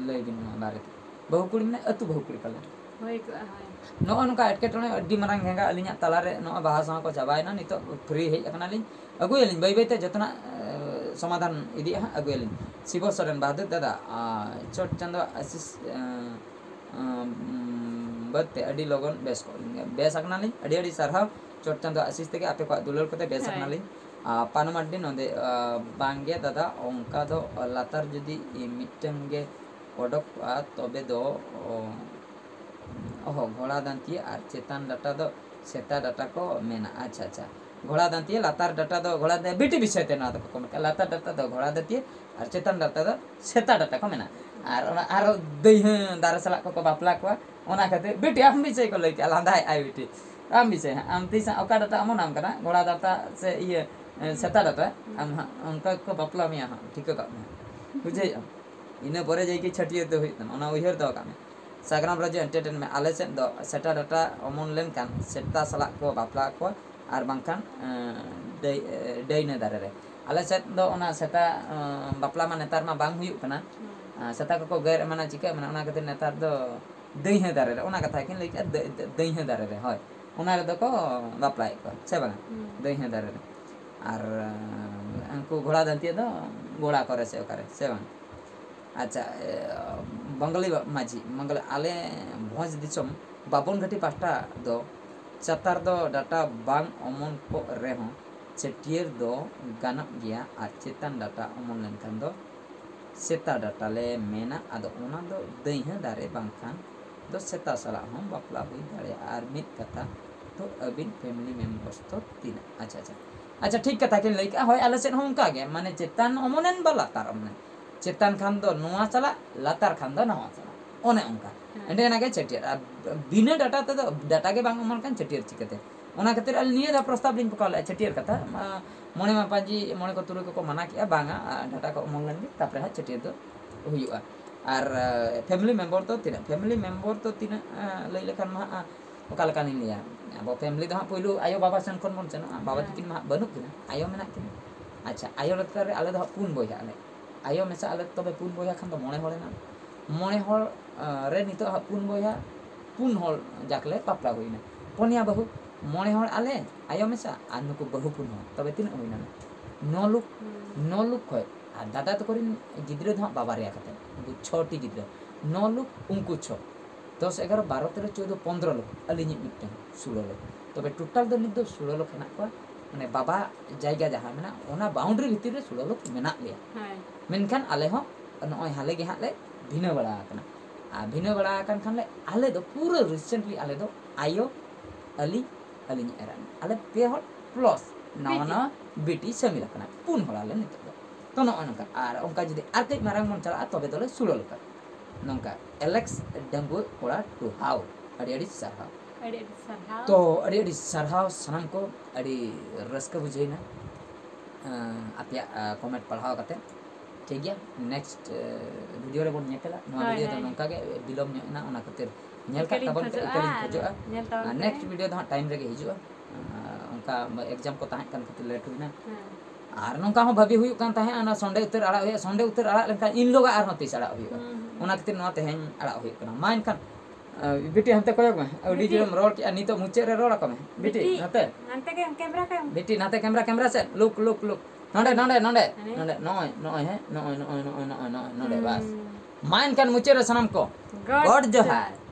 ᱞᱟᱹᱭ ᱵᱤᱱ ᱱᱚᱣᱟ ᱵᱟᱨᱮᱛᱮ᱾ ᱵᱟᱹᱦᱩ ᱠᱩᱲᱤ ᱢᱟᱱᱮ ᱟᱹᱛᱩ ᱵᱟᱹᱦᱩ ᱠᱩᱲᱤ ᱯᱟᱞᱮ᱾ ᱦᱳᱭ ᱠᱚᱜᱼᱟ, ᱦᱳᱭ᱾ ᱱᱚᱜᱼᱚ ᱱᱚᱝᱠᱟ ᱮᱴᱠᱮᱴᱚᱬᱮ ᱟᱹᱰᱤ ᱢᱟᱨᱟᱝ ᱜᱷᱮᱸᱜᱟ ᱟᱹᱞᱤᱧᱟᱜ ᱛᱟᱞᱟᱨᱮ, ᱱᱚᱜᱼᱚᱭ ᱵᱟᱦᱟ ᱥᱟᱶ ᱠᱚ ᱪᱟᱵᱟᱭᱮᱱᱟ, ᱱᱤᱛᱚᱜ free ᱦᱮᱡ ᱟᱠᱟᱱᱟᱞᱤᱧ᱾ ᱟᱹᱜᱩᱭᱟᱞᱤᱧ ᱵᱟᱹᱭ ᱵᱟᱹᱭᱛᱮ ᱡᱚᱛᱚᱱᱟᱜ, ᱮ, ᱥᱚᱢᱟᱫᱷᱟᱱ ᱤᱫᱤᱜᱼᱟ ᱦᱟᱸᱜ, ᱟᱹᱜᱩᱭᱟᱞᱤᱧ᱾ ᱥᱤᱵᱚ ᱥᱚᱨᱮᱱ, ᱵᱟᱦᱟᱫᱩᱨ ᱫᱟᱫᱟ, ᱟ, ᱪᱚᱴ ᱪᱟᱸᱫᱳ ᱟᱥᱤᱥ, ᱮ, ᱮ, ᱵᱟᱹᱫᱽ ᱛᱮ ᱟᱹᱰᱤ ᱞᱚᱜᱚᱱ ᱵᱮᱥ ᱠᱚᱜ ᱞᱤᱧ᱾ ᱵᱮᱥ ᱟᱠᱟᱱᱟᱞᱤᱧ, ᱟᱹᱰᱤ ᱟᱹᱰᱤ ᱥᱟᱨᱦᱟᱣ᱾ ᱪᱚᱴ ᱪᱟᱸᱫᱳ ᱟᱥᱤᱥ ᱛᱮᱜᱮ ᱟᱯᱮ ᱠᱚᱣᱟᱜ ᱫᱩᱞᱟᱹᱲ ᱠᱚᱛᱮ ᱵᱮᱥ ᱦᱳᱭ᱾ ᱟᱠᱟᱱᱟᱞᱤᱧ᱾ ᱟ, ᱯᱟᱱᱩ ᱢᱟᱨᱰᱤ ᱱᱚᱸᱰᱮ, ᱟ, ᱵᱟᱝᱜᱮ ᱫᱟᱫᱟ, ᱚᱱᱠᱟ ᱫᱚ ᱞᱟᱛᱟᱨ ᱡᱩᱫᱤ ᱢᱤᱫᱴᱟᱝ ᱜᱮ ᱚᱰᱚᱠ ᱠᱚᱜᱼᱟ, ᱛᱚᱵᱮ ᱫᱚ, ᱚ, ᱚᱦᱚ, ᱜᱷᱚᱲᱟ ᱫᱟᱱᱛᱤᱭᱟᱹ ᱟᱨ ᱪᱮᱛᱟᱱ ᱰᱟᱴᱟ ᱫᱚ ᱥᱮᱛᱟ ᱰᱟᱴᱟ ᱠᱚ ᱢᱮᱱᱟ᱾ ᱟᱪᱪᱷᱟ, ᱟᱪᱪᱷᱟ᱾ ᱜᱷᱚᱲᱟ ᱫᱟᱱᱛᱤᱭᱟᱹ, ᱞᱟᱛᱟᱨ ᱰᱟᱴᱟ ᱫᱚ ᱜᱷᱚᱲᱟ ᱫᱟ-, ᱵᱤᱴᱤ ᱵᱤᱥᱚᱭ ᱛᱮ ᱱᱚᱣᱟ ᱫᱚᱠᱚ ᱢᱮᱛᱟᱜᱼᱟ᱾ ᱞᱟᱛᱟᱨ ᱰᱟᱴᱟ ᱫᱚ ᱜᱷᱚᱲᱟ ᱫᱟᱱᱛᱤᱭᱟᱹ ᱟᱨ ᱪᱮᱛᱟᱱ ᱰᱟᱴᱟ ᱫᱚ ᱥᱮᱛᱟ ᱰᱟᱴᱟ ᱠᱚ ᱢᱮᱱᱟ᱾ ᱟᱨ ᱚᱱᱟ ᱟᱨᱚ ᱫᱟᱹᱭᱦᱟᱹ ᱫᱟᱨᱮ ᱥᱟᱞᱟᱜ ᱠᱚᱠᱚ ᱵᱟᱯᱞᱟ ᱠᱚᱣᱟ, ᱚᱱᱟ ᱠᱷᱟᱹᱛᱤᱨ ᱵᱤᱴᱤ ᱟᱢ ᱵᱤᱥᱚᱭ ᱠᱚ ᱞᱟᱹᱭ ᱠᱮᱜᱼᱟ, ᱞᱟᱸᱫᱟᱭᱮᱫ ᱟᱭ ᱵᱤᱴᱤ᱾ ᱟᱢ ᱵᱤᱥᱚᱭ ᱦᱟᱸᱜ, ᱟᱢ ᱛᱤᱥ ᱦᱟᱸᱜ ᱚᱠᱟ ᱰᱟᱴᱟ ᱚᱢᱚᱱᱟᱢ ᱠᱟᱱᱟ, ᱜᱷᱚᱲᱟ ᱰᱟᱴᱟ ᱥᱮ ᱤᱭᱟᱹ, ᱮ, ᱥᱮᱛᱟ ᱰᱟᱴᱟ, ᱟᱢ ᱦᱟᱸᱜ ᱚᱱᱠᱟ ᱜᱮᱠᱚ ᱵᱟᱯᱞᱟ ᱢᱮᱭᱟ ᱦᱟᱸᱜ, ᱴᱷᱤᱠᱟᱹ ᱠᱟᱜ ᱢᱮ ᱦᱟᱸᱜ᱾ ᱵᱩᱡᱷᱟᱹᱣᱮᱫ ᱟᱢ? ᱤᱱᱟᱹ ᱯᱚᱨᱮ ᱡᱟᱭᱠᱤ ᱪᱷᱟᱹᱴᱭᱟᱹᱨ ᱫᱚ ᱦᱩᱭᱩᱜ ᱛᱟᱢᱟ, ᱚᱱᱟ ᱩᱭᱦᱟᱹᱨ ᱫᱚᱦᱚ ᱠᱟᱜ ᱢᱮ᱾ ᱥᱟᱜᱽᱨᱟᱢ ᱨᱟᱡᱩ Entertainment, ᱟᱞᱮ ᱥᱮᱫ ᱫᱚ ᱥᱮᱛᱟ ᱰᱟᱴᱟ ᱚᱢᱚᱱ ᱞᱮᱱᱠᱷᱟᱱ ᱥᱮᱛᱟ ᱥᱟᱞᱟᱜ ᱠᱚ ᱵᱟᱯᱞᱟ ᱠᱚᱣᱟ ᱟᱨ ᱵᱟᱝᱠᱷᱟᱱ, ᱮᱸ, ᱰᱟᱹᱭ-, ᱮ, ᱰᱟᱹᱭᱱᱟᱹ ᱫᱟᱨᱮ ᱨᱮ᱾ ᱟᱞᱮ ᱥᱮᱫ ᱫᱚ ᱚᱱᱟ ᱥᱮᱛᱟ, ᱮᱸ, ᱵᱟᱯᱞᱟ ᱢᱟ ᱱᱮᱛᱟᱨ ᱢᱟ ᱵᱟᱝ ᱦᱩᱭᱩᱜ ᱠᱟᱱᱟ᱾ ᱦᱩᱸ᱾ ᱟᱸ, ᱥᱮᱛᱟ ᱠᱚᱠᱚ ᱜᱮᱨ ᱮᱢᱟᱱᱟ, ᱪᱤᱠᱟᱹ ᱮᱢᱟᱱᱟ, ᱚᱱᱟ ᱠᱷᱟᱹᱛᱤᱨ ᱱᱮᱛᱟᱨ ᱫᱚ ᱫᱟᱹᱭᱦᱟᱹ ᱫᱟᱨᱮ ᱨᱮ, ᱚᱱᱟ ᱠᱟᱛᱷᱟ ᱠᱤᱱ ᱞᱟᱹᱭ ᱠᱮᱜᱼᱟ, ᱫᱟᱹ-, ᱫᱟᱹ-, ᱫᱟᱹᱭᱦᱟᱹ ᱫᱟᱨᱮ ᱨᱮ, ᱦᱳᱭ᱾ ᱚᱱᱟ ᱨᱮᱫᱚ ᱠᱚ ᱵᱟᱯᱞᱟᱭᱮᱫ ᱠᱚᱣᱟ, ᱥᱮ ᱵᱟᱝᱟ? ᱦᱩᱸ᱾ ᱫᱟᱹᱭᱦᱟᱹ ᱫᱟᱨᱮ ᱨᱮ᱾ ᱟᱨ, ᱮᱸ, ᱩᱱᱠᱩ ᱜᱷᱚᱲᱟ ᱫᱟᱱᱛᱤᱭᱟᱹ ᱫᱚ ᱜᱚᱲᱟ ᱠᱚᱨᱮ ᱥᱮ ᱚᱠᱟᱨᱮ, ᱥᱮ ᱵᱟᱝ? ᱟᱪᱪᱷᱟ, ᱮ, ᱵᱟᱝᱜᱟᱞᱤ ᱢᱟᱹᱡᱷᱤ, ᱵᱟᱝᱜᱟᱞᱤ, ᱟᱞᱮ ᱵᱷᱚᱸᱡᱽ ᱫᱤᱥᱚᱢ ᱵᱟᱵᱚᱱ ᱜᱷᱟᱹᱴᱤ ᱯᱟᱦᱴᱟ ᱫᱚ ᱪᱟᱛᱟᱨ ᱫᱚ ᱰᱟᱴᱟ ᱵᱟᱝ ᱚᱢᱚᱱ ᱠᱚᱜ ᱨᱮᱦᱚᱸ ᱪᱷᱟᱹᱴᱭᱟᱹᱨ ᱫᱚ ᱜᱟᱱᱚᱜ ᱜᱮᱭᱟ ᱟᱨ ᱪᱮᱛᱟᱱ ᱰᱟᱴᱟ ᱚᱢᱚᱱ ᱞᱮᱱᱠᱷᱟᱱ ᱫᱚ ᱥᱮᱛᱟ ᱰᱟᱴᱟ ᱞᱮ ᱢᱮᱱᱟ᱾ ᱟᱫᱚ ᱚᱱᱟ ᱫᱚ ᱫᱟᱹᱭᱦᱟᱹ ᱫᱟᱨᱮ ᱵᱟᱝᱠᱷᱟᱱ ᱫᱚ ᱥᱮᱛᱟ ᱥᱟᱞᱟᱜ ᱦᱚᱸ ᱵᱟᱯᱞᱟ ᱦᱩᱭ ᱫᱟᱲᱮᱭᱟᱜᱼᱟ᱾ ᱟᱨ ᱢᱤᱫ ᱠᱟᱛᱷᱟ ᱫᱚ ᱟᱹᱵᱤᱱ family members ᱫᱚ ᱛᱤᱱᱟᱹᱜ? ᱟᱪᱪᱷᱟ, ᱟᱪᱪᱷᱟ, ᱟᱪᱪᱷᱟ, ᱴᱷᱤᱠ ᱠᱟᱛᱷᱟ ᱠᱤᱱ ᱞᱟᱹᱭ ᱠᱮᱜᱼᱟ᱾ ᱦᱳᱭ, ᱟᱞᱮ ᱥᱮᱫ ᱦᱚᱸ ᱚᱱᱠᱟ ᱜᱮ, ᱢᱟᱱᱮ ᱪᱮᱛᱟᱱ ᱚᱢᱚᱱᱮᱱ ᱵᱟ ᱞᱟᱛᱟᱨ ᱚᱢᱚᱱᱮᱱ, ᱪᱮᱛᱟᱱ ᱠᱷᱟᱱ ᱫᱚ ᱱᱚᱣᱟ ᱪᱟᱞᱟᱜ, ᱞᱟᱛᱟᱨ ᱠᱷᱟᱱ ᱫᱚ ᱱᱟᱣᱟ ᱪᱟᱞᱟᱜ, ᱚᱱᱮ ᱚᱱᱠᱟ᱾ ᱦᱮᱸ᱾ ᱮᱸᱰᱮ ᱚᱱᱟᱜᱮ ᱪᱷᱟᱹᱴᱭᱟᱹᱨ᱾ ᱟᱨ ᱵᱤᱱᱟᱹ ᱰᱟᱴᱟ ᱛᱮᱫᱚ, ᱰᱟᱴᱟ ᱜᱮ ᱵᱟᱝ ᱚᱢᱚᱱ ᱠᱷᱟᱱ ᱪᱷᱟᱹᱴᱭᱟᱹᱨ ᱪᱤᱠᱟᱹᱛᱮ? ᱚᱱᱟ ᱠᱷᱟᱹᱛᱤᱨ ᱟᱹᱞᱤᱧ ᱱᱤᱭᱟᱹ ᱫᱷᱟᱣ ᱯᱨᱚᱥᱛᱟᱵ ᱞᱤᱧ ᱯᱚᱠᱟᱣ ᱞᱮᱫᱼᱟ, ᱪᱷᱟᱹᱴᱭᱟᱹᱨ ᱠᱟᱛᱷᱟ᱾ ᱢᱟ-, ᱢᱚᱬᱮ ᱢᱟᱯᱟᱡᱤ, ᱢᱚᱬᱮ ᱠᱚ ᱛᱩᱨᱩᱭ ᱠᱚᱠᱚ ᱢᱟᱱᱟ ᱠᱮᱫᱼᱟ, ᱵᱟᱝᱟ, ᱟᱨ ᱰᱟᱴᱟ ᱠᱚ ᱚᱢᱚᱱ ᱞᱮᱱ ᱜᱮ, ᱛᱟᱯᱚᱨᱮ ᱦᱟᱸᱜ ᱪᱷᱟᱹᱴᱭᱟᱹᱨ ᱫᱚ ᱦᱩᱭᱩᱜᱼᱟ᱾ ᱟᱨ, ᱟᱸ, family member ᱫᱚ ᱛᱤᱱᱟᱹᱜ? Family member ᱫᱚ ᱛᱤᱱᱟᱹᱜ, ᱟᱸ, ᱞᱟᱹᱭ ᱞᱮᱠᱷᱟᱱ ᱢᱟ ᱦᱟᱸᱜ, ᱚᱠᱟ ᱞᱮᱠᱟᱱᱤᱧ ᱞᱟᱹᱭᱟ? ᱟᱵᱚ family ᱫᱚ ᱦᱟᱸᱜ ᱯᱩᱭᱞᱩ ᱟᱭᱳ ᱵᱟᱵᱟ ᱥᱮᱱ ᱠᱷᱚᱱ ᱵᱚᱱ ᱥᱮᱱᱚᱜᱼᱟ᱾ ᱵᱟᱵᱟ ᱦᱮᱸ᱾ ᱛᱤᱠᱤᱱ ᱢᱟ ᱦᱟᱸᱜ ᱵᱟᱹᱱᱩᱜ ᱠᱤᱱᱟ, ᱟᱭᱳ ᱢᱮᱱᱟᱜ ᱠᱤᱱᱟ᱾ ᱟᱪᱪᱷᱟ, ᱟᱭᱳ ᱞᱮᱠᱟᱨᱮ ᱟᱞᱮ ᱫᱚ ᱦᱟᱸᱜ ᱯᱩᱱ ᱵᱚᱭᱦᱟ ᱟᱞᱮ᱾ ᱟᱭᱳ ᱢᱮᱥᱟ ᱟᱞᱮ ᱛᱚᱵᱮ ᱯᱩᱱ ᱵᱚᱭᱦᱟ ᱠᱷᱟᱱ ᱫᱚ ᱢᱚᱬᱮ ᱦᱚᱲ ᱮᱱᱟ᱾ ᱢᱚᱬᱮ ᱦᱚᱲ, ᱟᱸ, ᱨᱮ ᱱᱤᱛᱚᱜ ᱦᱟᱸᱜ ᱯᱩᱱ ᱵᱚᱭᱦᱟ, ᱯᱩᱱ ᱦᱚᱲ ᱡᱟᱠ ᱞᱮ ᱵᱟᱯᱞᱟ ᱦᱩᱭᱱᱟ᱾ ᱯᱩᱱᱭᱟ ᱵᱟᱹᱦᱩ, ᱢᱚᱬᱮ ᱦᱚᱲ ᱟᱞᱮ, ᱟᱭᱳ ᱢᱮᱥᱟ, ᱟᱨ ᱱᱩᱠᱩ ᱵᱟᱹᱦᱩ ᱯᱩᱱ ᱦᱚᱲ᱾ ᱛᱚᱵᱮ ᱛᱤᱱᱟᱹᱜ ᱦᱩᱭᱱᱟ? ᱱᱚ ᱞᱩᱠ, ᱦᱩᱸ᱾ ᱱᱚ ᱞᱩᱠ ᱠᱷᱚᱡ᱾ ᱟᱨ ᱫᱟᱫᱟ ᱛᱟᱠᱚ ᱨᱮᱱ ᱜᱤᱫᱽᱨᱟᱹ ᱫᱚ ᱦᱟᱸᱜ ᱵᱟᱵᱟᱨᱭᱟ ᱠᱟᱛᱮ, ᱩᱱᱠᱩ ᱪᱷᱚᱴᱤ ᱜᱤᱫᱽᱨᱟᱹ᱾ ᱱᱚ ᱞᱩᱠ, ᱩᱱᱠᱩ ᱪᱷᱚ᱾ ᱫᱚᱥ, ᱮᱜᱟᱨᱚ, ᱵᱟᱨᱚ, ᱛᱮᱨᱚ, ᱪᱳᱫᱽᱫᱚ, ᱯᱚᱱᱫᱽᱨᱚ ᱞᱳᱠ, ᱟᱹᱞᱤᱧᱤᱡ ᱢᱤᱫᱴᱮᱱ ᱥᱳᱞᱳ ᱞᱳᱠ᱾ ᱛᱚᱵᱮ total ᱫᱚ ᱱᱤᱛ ᱫᱚ ᱥᱳᱞᱳ ᱞᱳᱠ ᱦᱮᱱᱟᱜ ᱠᱚᱣᱟ᱾ ᱢᱟᱱᱮ ᱵᱟᱵᱟ ᱡᱟᱭᱜᱟ ᱡᱟᱦᱟᱸ ᱢᱮᱱᱟᱜᱼᱟ, ᱚᱱᱟ boundary ᱵᱷᱤᱛᱤᱨ ᱨᱮ ᱥᱳᱞᱳ ᱞᱳᱠ ᱢᱮᱱᱟᱜ ᱞᱮᱭᱟ᱾ ᱦᱳᱭ᱾ ᱢᱮᱱᱠᱷᱟᱱ ᱟᱞᱮ ᱦᱚᱸ ᱱᱚᱜᱼᱚᱭ ᱦᱟᱞᱮ ᱜᱮ ᱦᱟᱸᱜ ᱞᱮ ᱵᱷᱤᱱᱟᱹ ᱵᱟᱲᱟ ᱟᱠᱟᱱᱟ᱾ ᱟᱨ ᱵᱷᱤᱱᱟᱹ ᱵᱟᱲᱟ ᱟᱠᱟᱱ ᱠᱷᱟᱱ ᱞᱮ, ᱟᱞᱮ ᱫᱚ ᱯᱩᱨᱟᱹ recently ᱟᱞᱮ ᱫᱚ ᱟᱭᱳ, ᱟᱹᱞᱤᱧ, ᱟᱹᱞᱤᱧ ᱮᱨᱟ, ᱟᱞᱮ ᱯᱮ ᱦᱚᱲ plus ᱱᱟᱣᱟ ᱵᱤᱴᱤ᱾ ᱱᱟᱣᱟ ᱵᱤᱴᱤ ᱥᱟᱹᱢᱤᱞ ᱟᱠᱟᱱᱟ, ᱯᱩᱱ ᱦᱚᱲ ᱟᱞᱮ ᱱᱤᱛᱚᱜ ᱫᱚ᱾ ᱛᱚ ᱱᱚᱜᱼᱚᱭ ᱱᱚᱝᱠᱟ᱾ ᱟᱨ ᱚᱱᱠᱟ ᱡᱩᱫᱤ ᱟᱨ ᱠᱟᱹᱡ ᱢᱟᱨᱟᱝ ᱵᱚᱱ ᱪᱟᱞᱟᱜᱼᱟ, ᱛᱚᱵᱮ ᱫᱚᱞᱮ ᱥᱳᱞᱳ ᱞᱳᱠ᱾ ᱱᱚᱝᱠᱟ ᱮᱞᱮᱠᱥ ᱰᱟᱺᱜᱩᱣᱟᱹ ᱠᱚᱲᱟ ᱴᱩᱦᱟᱣ, ᱟᱹᱰᱤ ᱟᱹᱰᱤ ᱥᱟᱨᱦᱟᱣ᱾ ᱟᱹᱰᱤ ᱟᱹᱰᱤ ᱥᱟᱨᱦᱟᱣ᱾ ᱛᱚ ᱟᱹᱰᱤ ᱟᱹᱰᱤ ᱥᱟᱨᱦᱟᱣ ᱥᱟᱱᱟᱢ ᱠᱚ, ᱟᱹᱰᱤ ᱨᱟᱹᱥᱠᱟᱹ ᱵᱩᱡᱷᱟᱹᱣᱮᱱᱟ, ᱟᱸ, ᱟᱯᱮᱭᱟᱜ, ᱟᱸ, comment ᱯᱟᱲᱦᱟᱣ ᱠᱟᱛᱮ᱾ ᱴᱷᱤᱠ ᱜᱮᱭᱟ, next, ᱟᱸ, video ᱨᱮᱵᱚᱱ ᱧᱮᱯᱮᱞᱟ᱾ ᱱᱚᱣᱟ ᱦᱳᱭ, video ᱫᱚ ᱦᱳᱭ᱾ ᱱᱚᱝᱠᱟ ᱜᱮ ᱵᱤᱞᱚᱢ ᱧᱚᱜ ᱮᱱᱟ, ᱚᱱᱟ ᱠᱷᱟᱹᱛᱤᱨ ᱧᱮᱞ ᱤᱠᱟᱹ ᱠᱟᱜ ᱞᱤᱧ ᱛᱟᱵᱚᱱ ᱯᱮ, ᱠᱷᱚᱡᱚᱜᱼᱟ, ᱤᱠᱟᱹ ᱞᱤᱧ ᱟᱨ ᱠᱷᱚᱡᱚᱜᱼᱟ᱾ ᱧᱮᱞ ᱛᱟᱵᱚᱱ ᱟᱨ ᱯᱮ᱾ Next video ᱫᱚ ᱦᱟᱸᱜ time ᱨᱮᱜᱮ ᱦᱤᱡᱩᱜᱼᱟ᱾ ᱟᱸ, ᱚᱱᱠᱟ exam ᱠᱚ ᱛᱟᱦᱮᱸ ᱠᱟᱱ ᱠᱷᱟᱹᱛᱤᱨ late ᱦᱩᱭᱱᱟ᱾ ᱦᱮᱸ᱾ ᱟᱨ ᱱᱚᱝᱠᱟ ᱦᱚᱸ ᱵᱷᱟᱹᱵᱤ ᱦᱩᱭᱩᱜ ᱠᱟᱱ ᱛᱟᱦᱮᱸᱫ, ᱚᱱᱟ Sunday ᱩᱛᱟᱹᱨ ᱟᱲᱟᱜ ᱦᱩᱭᱩᱜᱼᱟ, Sunday ᱩᱛᱟᱹᱨ ᱟᱲᱟᱜ ᱞᱮᱱᱠᱷᱟᱱ ᱤᱱ ᱦᱤᱞᱳᱜ ᱟᱨᱦᱚᱸ ᱛᱤᱥ ᱟᱲᱟᱜ ᱦᱩᱭᱩᱜᱼᱟ᱾ ᱦᱩᱸ, ᱦᱩᱸ᱾ ᱚᱱᱟ ᱠᱷᱟᱹᱛᱤᱨ ᱱᱚᱣᱟ ᱛᱮᱦᱮᱧ ᱟᱲᱟᱜ ᱦᱩᱭᱩᱜ ᱠᱟᱱᱟ᱾ ᱢᱟ ᱮᱱᱠᱷᱟᱱ, ᱟᱸ, ᱵᱤᱴᱤ ᱦᱟᱱᱛᱮ ᱠᱚᱭᱚᱜ ᱢᱮ, ᱟᱹᱰᱤ ᱵᱤᱴᱤ᱾ ᱡᱳᱨᱮᱢ ᱨᱚᱲ ᱠᱮᱜᱼᱟ, ᱱᱤᱛᱚᱜ ᱢᱩᱪᱟᱹᱫ ᱨᱮ ᱨᱚᱲ ᱟᱠᱚ ᱢᱮ᱾ ᱵᱤᱴᱤ, ᱵᱤᱴᱤ, ᱱᱟᱛᱮ᱾ ᱦᱟᱱᱛᱮ ᱜᱮ camera ᱠᱚᱭᱚᱜ ᱢᱮ᱾ ᱵᱤᱴᱤ, ᱱᱟᱛᱮ camera, camera ᱥᱮᱫ, look, look, look᱾ ᱱᱚᱰᱮ, ᱱᱚᱰᱮ, ᱱᱚᱰᱮ, ᱦᱟᱱᱮ᱾ ᱱᱚᱰᱮ, ᱱᱚᱜᱼᱚᱭ, ᱱᱚᱜᱼᱚᱭ, ᱦᱮᱸ, ᱱᱚᱜᱼᱚᱭ, ᱱᱚᱜᱼᱚᱭ, ᱱᱚᱰᱮ, ᱵᱟᱥ᱾ ᱦᱩᱸ᱾ ᱢᱟ ᱮᱱᱠᱷᱟᱱ ᱢᱩᱪᱟᱹᱫ ᱨᱮ ᱥᱟᱱᱟᱢ ᱠᱚ, God ᱜᱚᱰ ᱡᱚᱦᱟᱨ᱾ ᱡᱚᱦᱟᱨ᱾